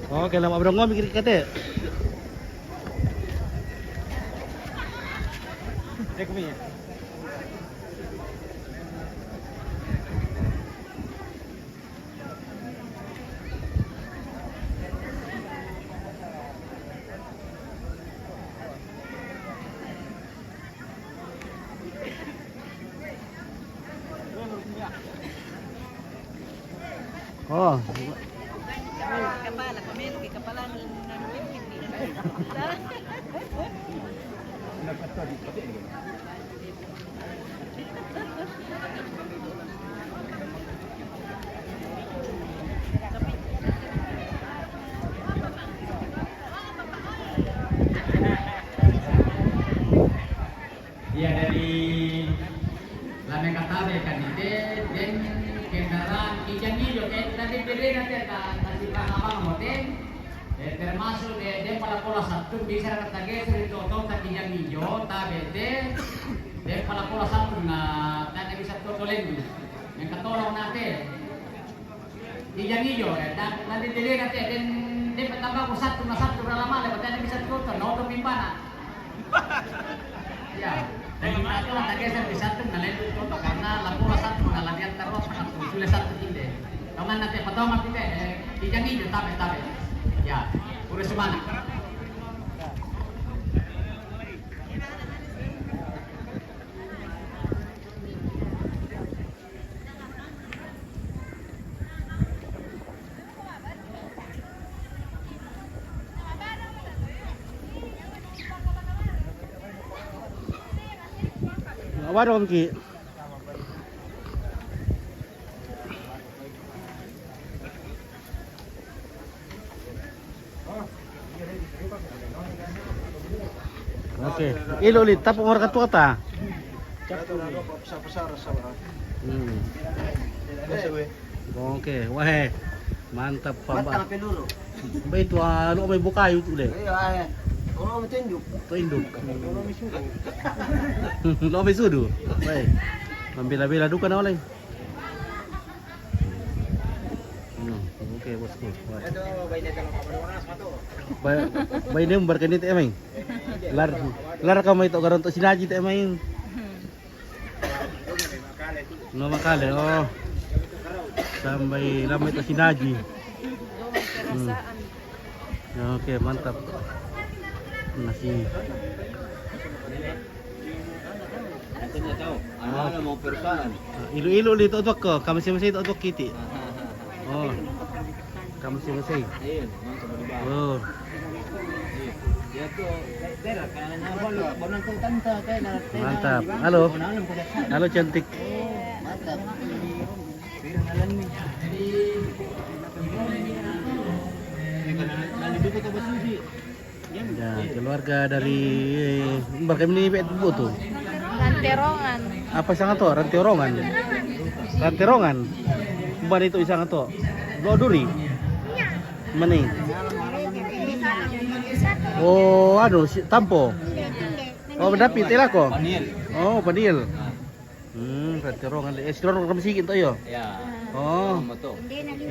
Oke, lama berong mikir kate. Cek mi. Oh. Kapala, kami lagi kapala ng ng Iya, dari Lamekatabe kan ite, den kendaraan kijang ijo, eh, tadi beda nanti ada kasih paham mo, den. Eh, termasuk de, den pala pola satu bisa kata geser itu otom tak kijang ijo, tabe te, den pala pola satu na tadi bisa totolen. Yang ketolong nanti. Kijang ijo, eh, dan nanti dilihat ya, den, den pertama aku satu na satu dalam ale, berarti bisa tutup, no, untuk pimpana. Ya, dan kita tuh tak geser di satu, na lain tutup, karena lapor satu, na latihan terus, satu, sudah satu inde. Tangan nanti pertama kita, eh, kijang ijo, tabe, tabe. Ya. Warung ki. Oke, ilo li tapu marka tuata. Hmm. Oke, wahe. Mantap, Pamba. Mantap, peluru. Baik, itu, ah, lo main buka itu deh. Iya, eh. Orang mau tinduk. Tinduk. Lo main sudu. Baik. Mambela-bela duka na oleh. Hmm, oke, bosku. Wah. Ba-, baine barkanit emang. Lar, lar kamai to garonto sinaji te emang. No makale, oh. Sampai lama itu sinaji. Hmm. Ya, oke, mantap. Nasi. Anu, anu mau perusahaan. Ilu-ilu li to tok ko, kamu sih masih to tok kiti. Oh. Kamu sih masih. Iya, mantap di bawah. Oh. Iya. Ya tuh, berak, kalau nyapa lu, bonang tuh tante, teh, nah, teh, Mantap. Halo. Bonang lu, kuda. Halo, cantik. Mantap. Ya, keluarga dari Umbar kami ini bet butuh. Ranterongan. Apa sangat to? Ranterongan. Ranterongan. Umbar itu sangat to. Lo duri. Mani. Oh, anu, si, tampo. Oh, mendapi telako. Panil. Oh, panil. Hmm, berarti orang ada, eh, si orang orang sigi to yo. Ya. Oh.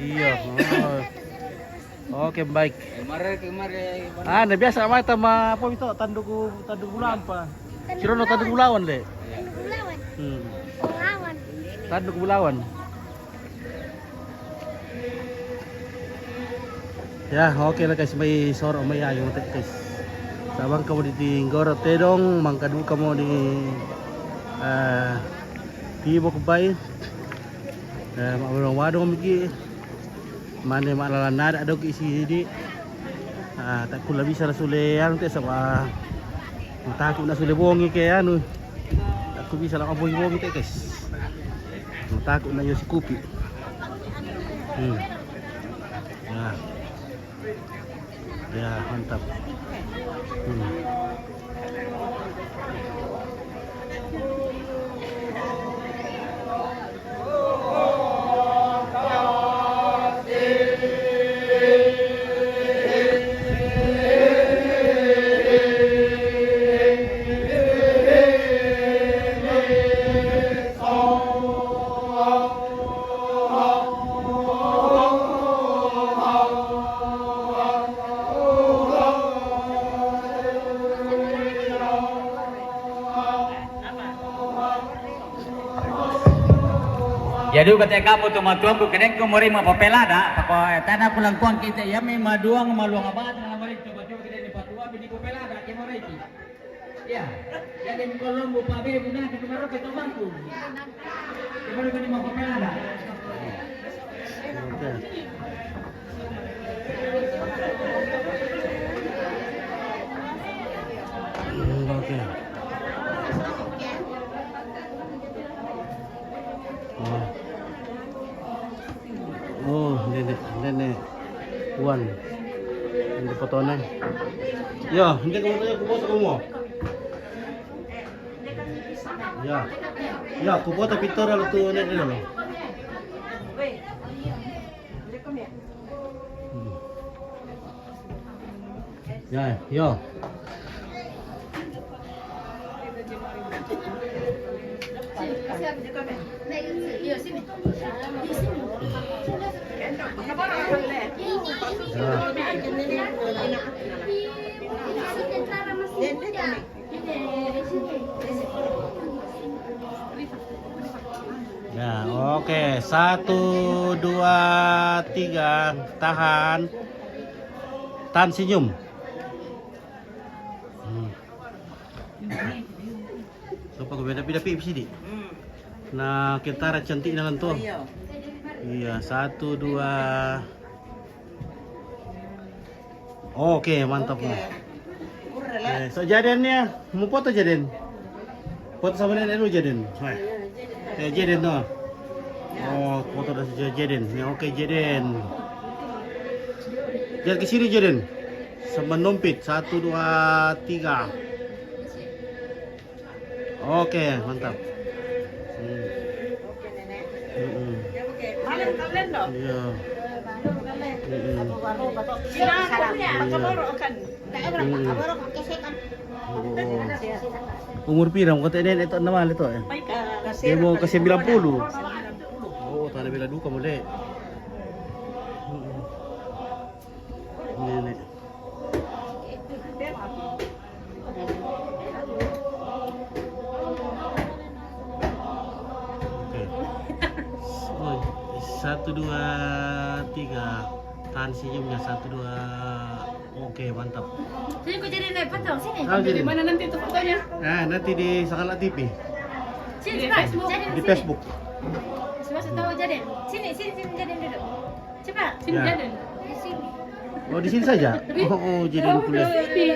Iya. Oh. Oke, baik. Kemarin, kemarin. Ah, na biasa mata ma apa itu? Tanduk, tanduk bulan apa? Sirono tanduk bulawan le. Iya. Tanduk bulawan. Hmm. Bulawan. Ya, oke lah guys, mai soro mai ayo te guys. Sabang kamu di tinggoro tedong, mangka duka mo di, eh, tibo kubai. Eh, ma wadong wadong miki. Mane ma lalan nada adoki sidi. Ah, tak kula bisa la sule anu te sama. Taku na sule bongi ke anu. Aku bisa lah bongi-bongi te guys. Taku na yo si kupi. Hmm. Nah. Ya, mantap. Hmm. Jadi kata kamu tu matuang ku kedeng ku mori ma papelada, pako tana ku langkuang kita ya me maduang maluang abat na mori coba-coba kita ni patua bini papelada ke mori ki. Ya. Jadi kalau mau pabe guna kita baru kita bangku. Kita baru kita mau papelada. Oke. Hmm, oke. Oh. Oh, nene, nene. Wan. Nene potone. Ya, nene kamu tanya kuboto kamu. Ya. Ya, kuboto pintura lo tu nene lo. Hmm. Ya, yo. Ya. Ya, oke. Satu, dua, tiga. Tahan. Tahan senyum. Hmm. Coba kau beda-beda pi sini. Nah, kita cantik dengan tuh. Iya, satu, dua. Oke, mantap. Oke. Nah. Eh, so Jaden ya, mau foto Jaden. Foto sama nenek dulu Jaden. Wah. Eh, Jaden tuh. Oh, foto dari si Jaden. Ya, oke, Jaden. Jaden ke sini, Jaden. Sama numpit. Satu, dua, tiga. Oke, mantap. Hmm. Mm-mm. Iya. Mm-mm. Iya. Mm-mm. Umur pira? Kau tanya itu nama itu ya? Dia mau ke sembilan puluh. Oh, tanah bela duka mulai. Mm-mm. Ini, ini. Oke. Oh, satu, dua, tiga. Tahan senyumnya, satu, dua. Oke, mantap. Sini, kau jadi naik foto, sini. Tahu jadi. Di mana nanti itu fotonya? Nah, nanti di Sakala T V. Sini, di Facebook. Di Facebook. Semua tahu jadi. Sini, sini, sini, jadi duduk. Coba. Sini, ya. Jaden. Di sini. Oh, di sini saja? Oh, oh, Jadenku. Di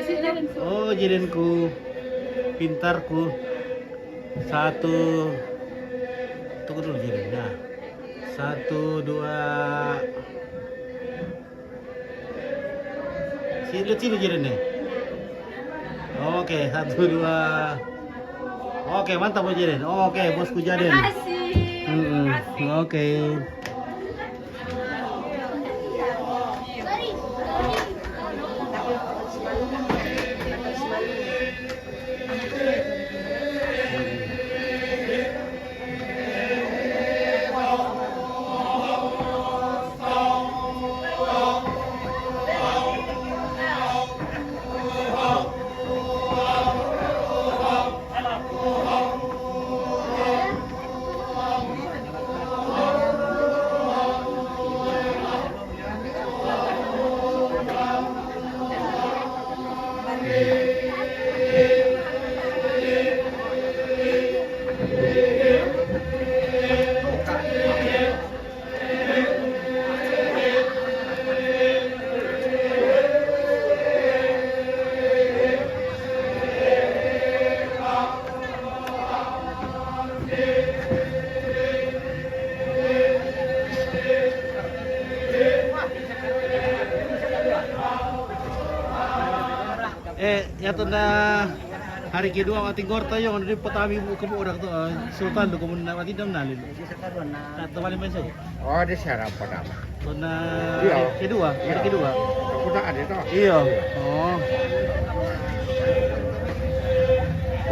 sini, Jaden. Oh, Jadenku. Pintarku. Satu. Tunggu dulu, Jaden. Nah. Satu, dua. Sini, lihat sini, Jaden, nih. Oke, satu, dua. Oke, mantap, Bos Jaden. Oke, bosku Jaden. Terima kasih. Mm-mm. Terima kasih. Oke. Eh, ya tunda hari kedua mati gorta yo, di pertama ibu ke budak tu, eh, Sultan tu, kemudian mati dam nalil. Tak terbalik main saya. Oh, di sana apa nama? Tunda, iya, hari kedua, hari kedua. Aku tak ada tu. Iya. Oh.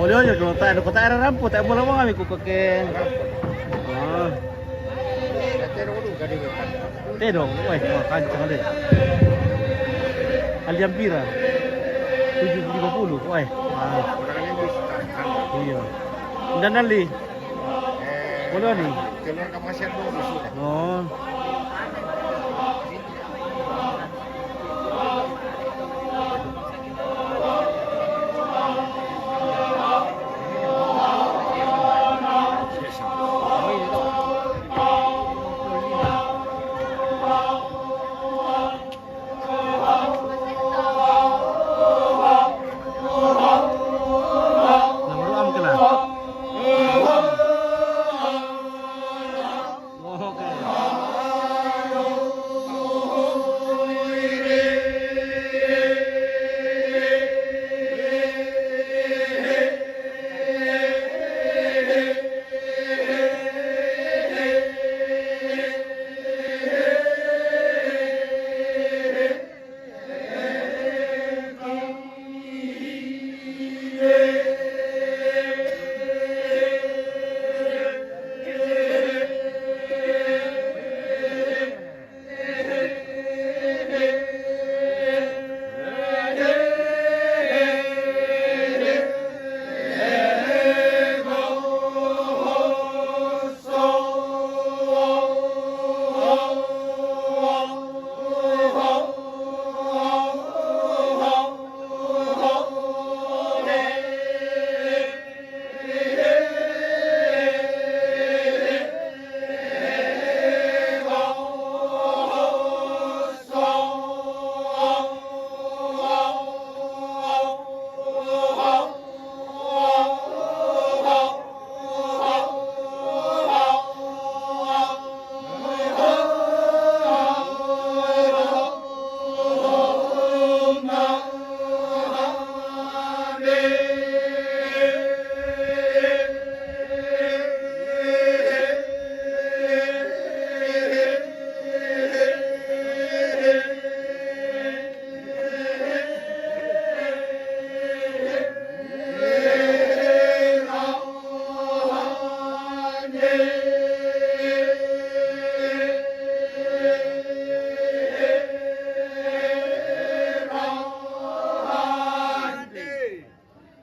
Boleh aja kalau tak ada, kalau tak ada rampu, tak boleh mau kami ku pakai. Oh. Tedong, weh, wah, kencang deh. Alian pira? Tujuh lima puluh, weh. Ah. Iya. Dan Ali. Boleh ni. Keluarga Masyar dulu sudah. Oh. Nomor am kena. Oke.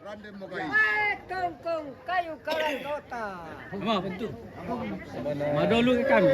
Rande mo kai. Weh, kongkong kayu kalang kota. Ama, bantu. Madolu ke kami.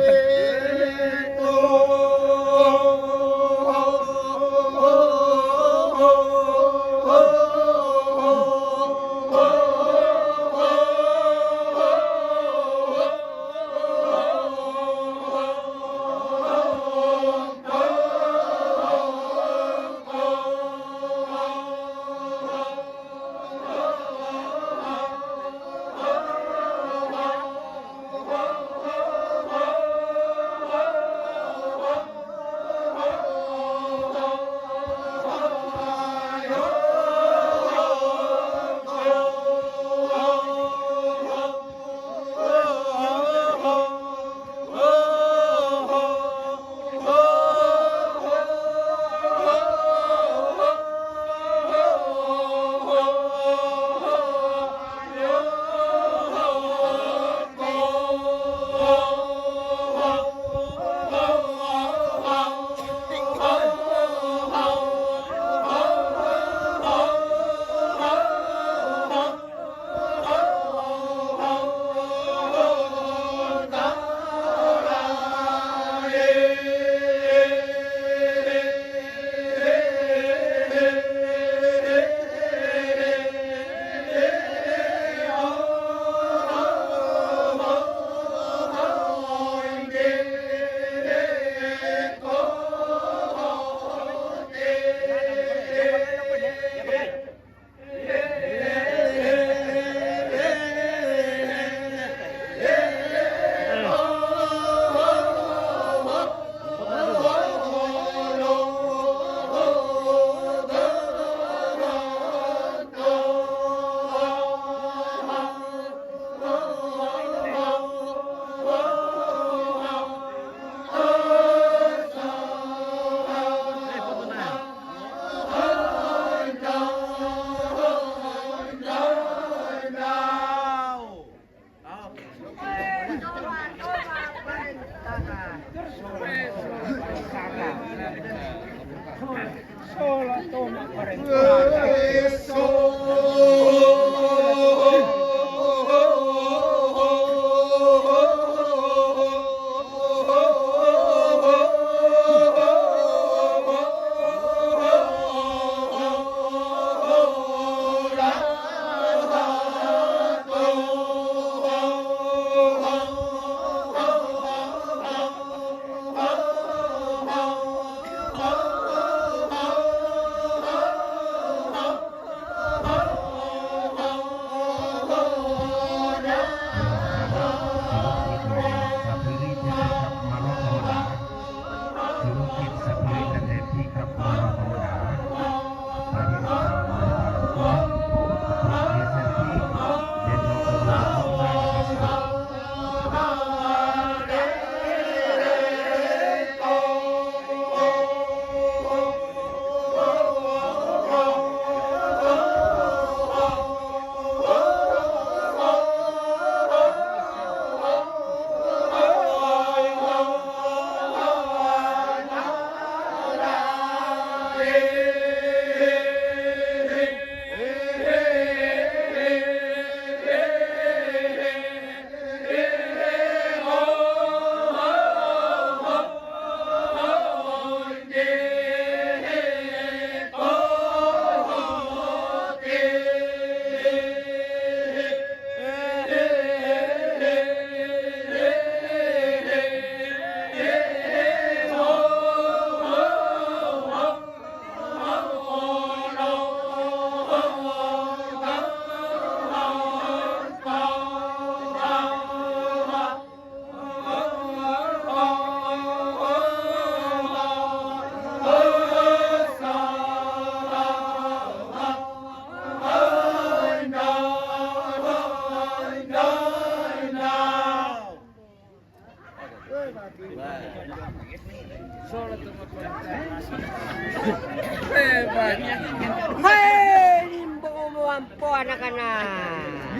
Hei, nimbo mo ampo anak-anak.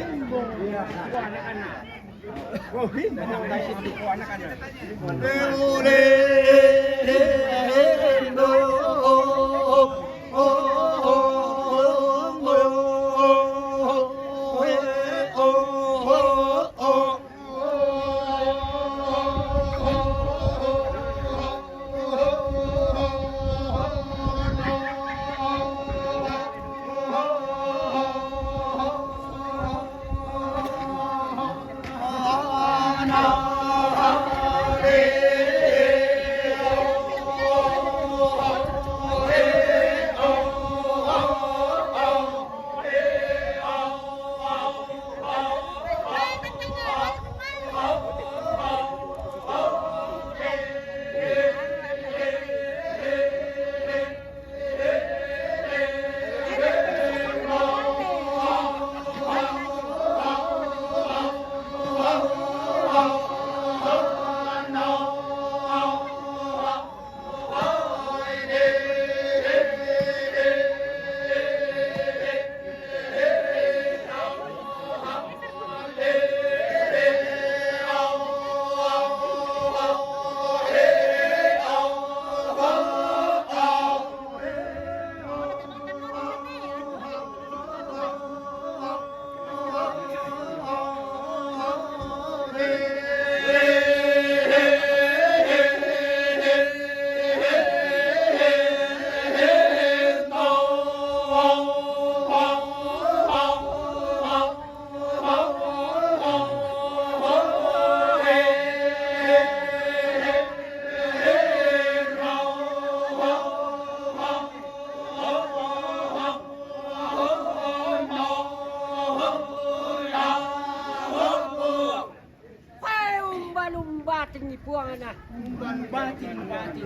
Buang na. Umban batin, batin.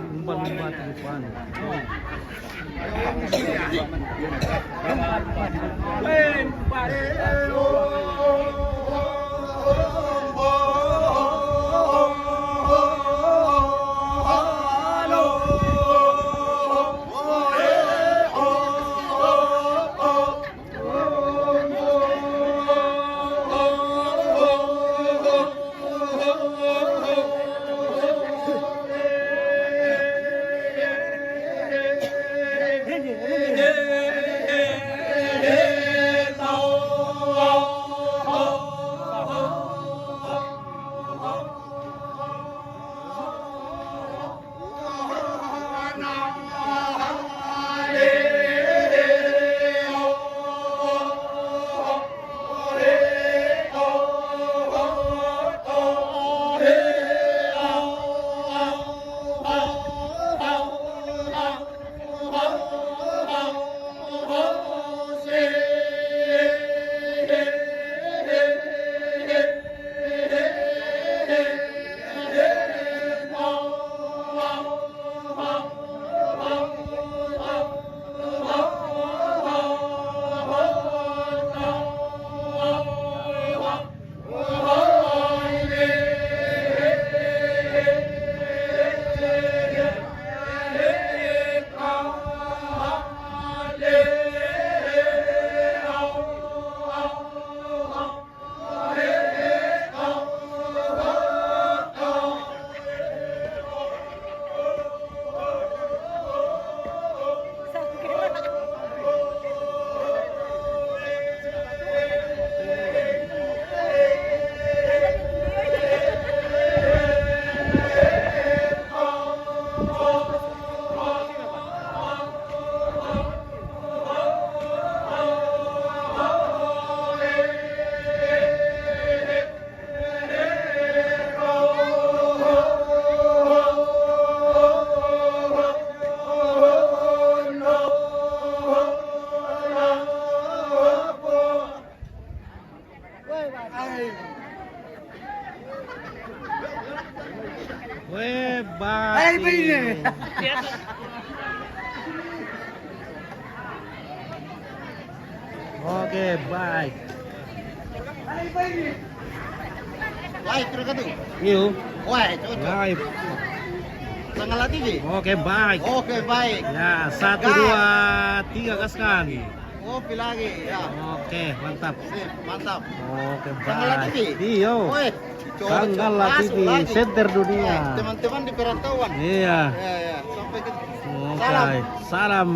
Weh, baik. Oke, baik. Live, Krakatau. Iyo. Wah, cocok. Live. Tanggal T V. Oke, baik. Oke, baik. Ya, satu, dua, tiga, gaskan. Kopi lagi, ya. Oke, mantap. Sip, mantap. Oke, baik. Tanggal T V. Iyo. Weh, cocok. Tanggal T V, masuk lagi. Center dunia. Eh, teman-teman di perantauan. Iya. Ya, ya. Sampai kita. Oke. Salam. Salam.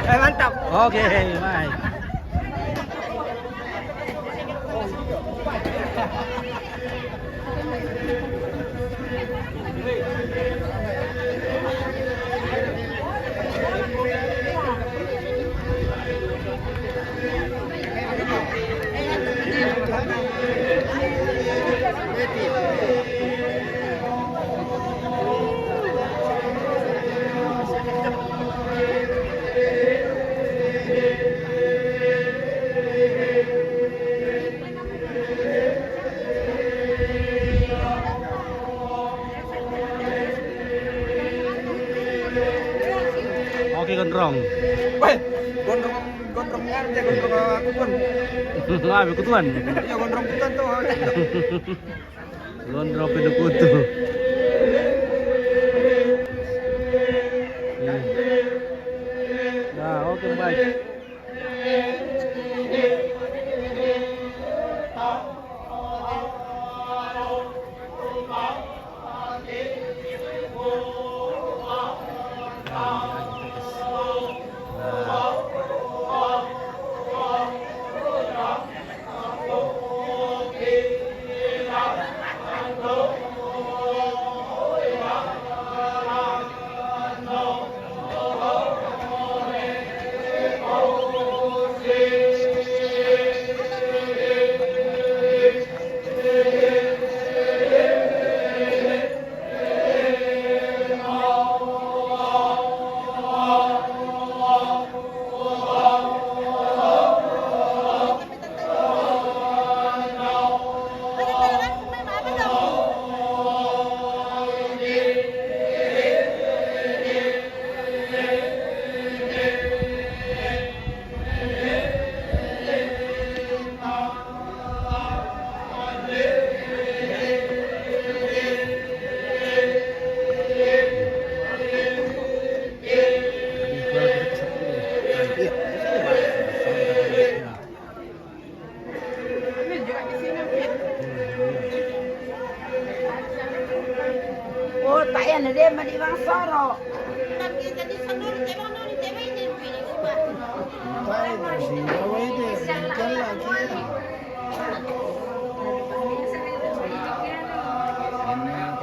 Eh, mantap. Oke, baik. Oke, Gondrong. Weh, Gondrong, Gondrong R T, Gondrong, eh, Kutuan. Wah, Kutuan. Iya, Gondrong Kutuan tuh. Gondrong Pindu Kutu. Iya. Nah, oke, baik.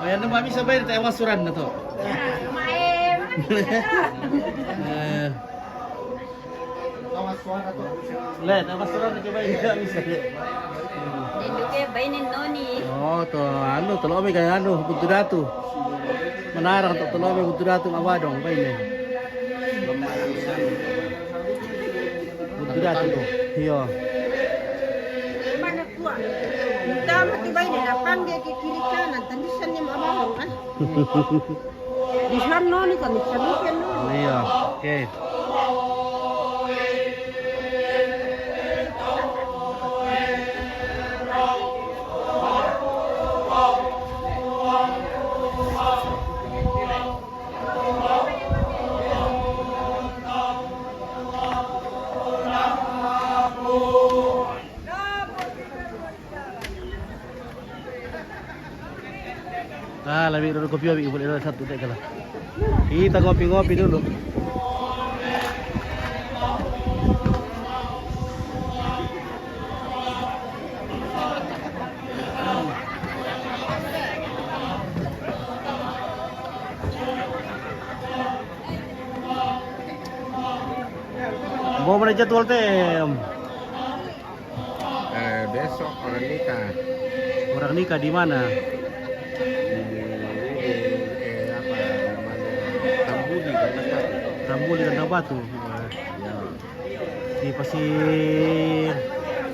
Ayan, no, mami, sabay na tayo, mga suran na to. Eh, Len, ang restaurant na kibay ka, mister. Dito kay Bainin Noni. Oo, to, ano, tulo kami kay ano, Punto Datu. Manarang to, tulo kami Punto Datu, Abadong, Bainin. Punto Datu. Iyo. Mana kuwa? Tama ti Bainin, napangge ki kiri kanan, tandisan ni Abadong, ah. Di siya no, ni kami, sabi siya no. Iya, okay. Ah, lami dulu kopi, abi, boleh dulu satu tek kalau. Kita ngopi-ngopi dulu. Mau mana jadwal tem? Eh, besok orang nikah. Orang nikah di mana? Di, di, eh, apa namanya? Tambuli, Kalimantan. Tambuli, Kalimantan Batu. Ya. Di pasi,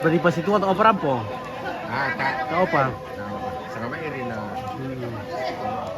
berarti pasi tua atau apa rampo? Ah, tak. Tahu apa? Tahu apa? Sama Irina. Hmm.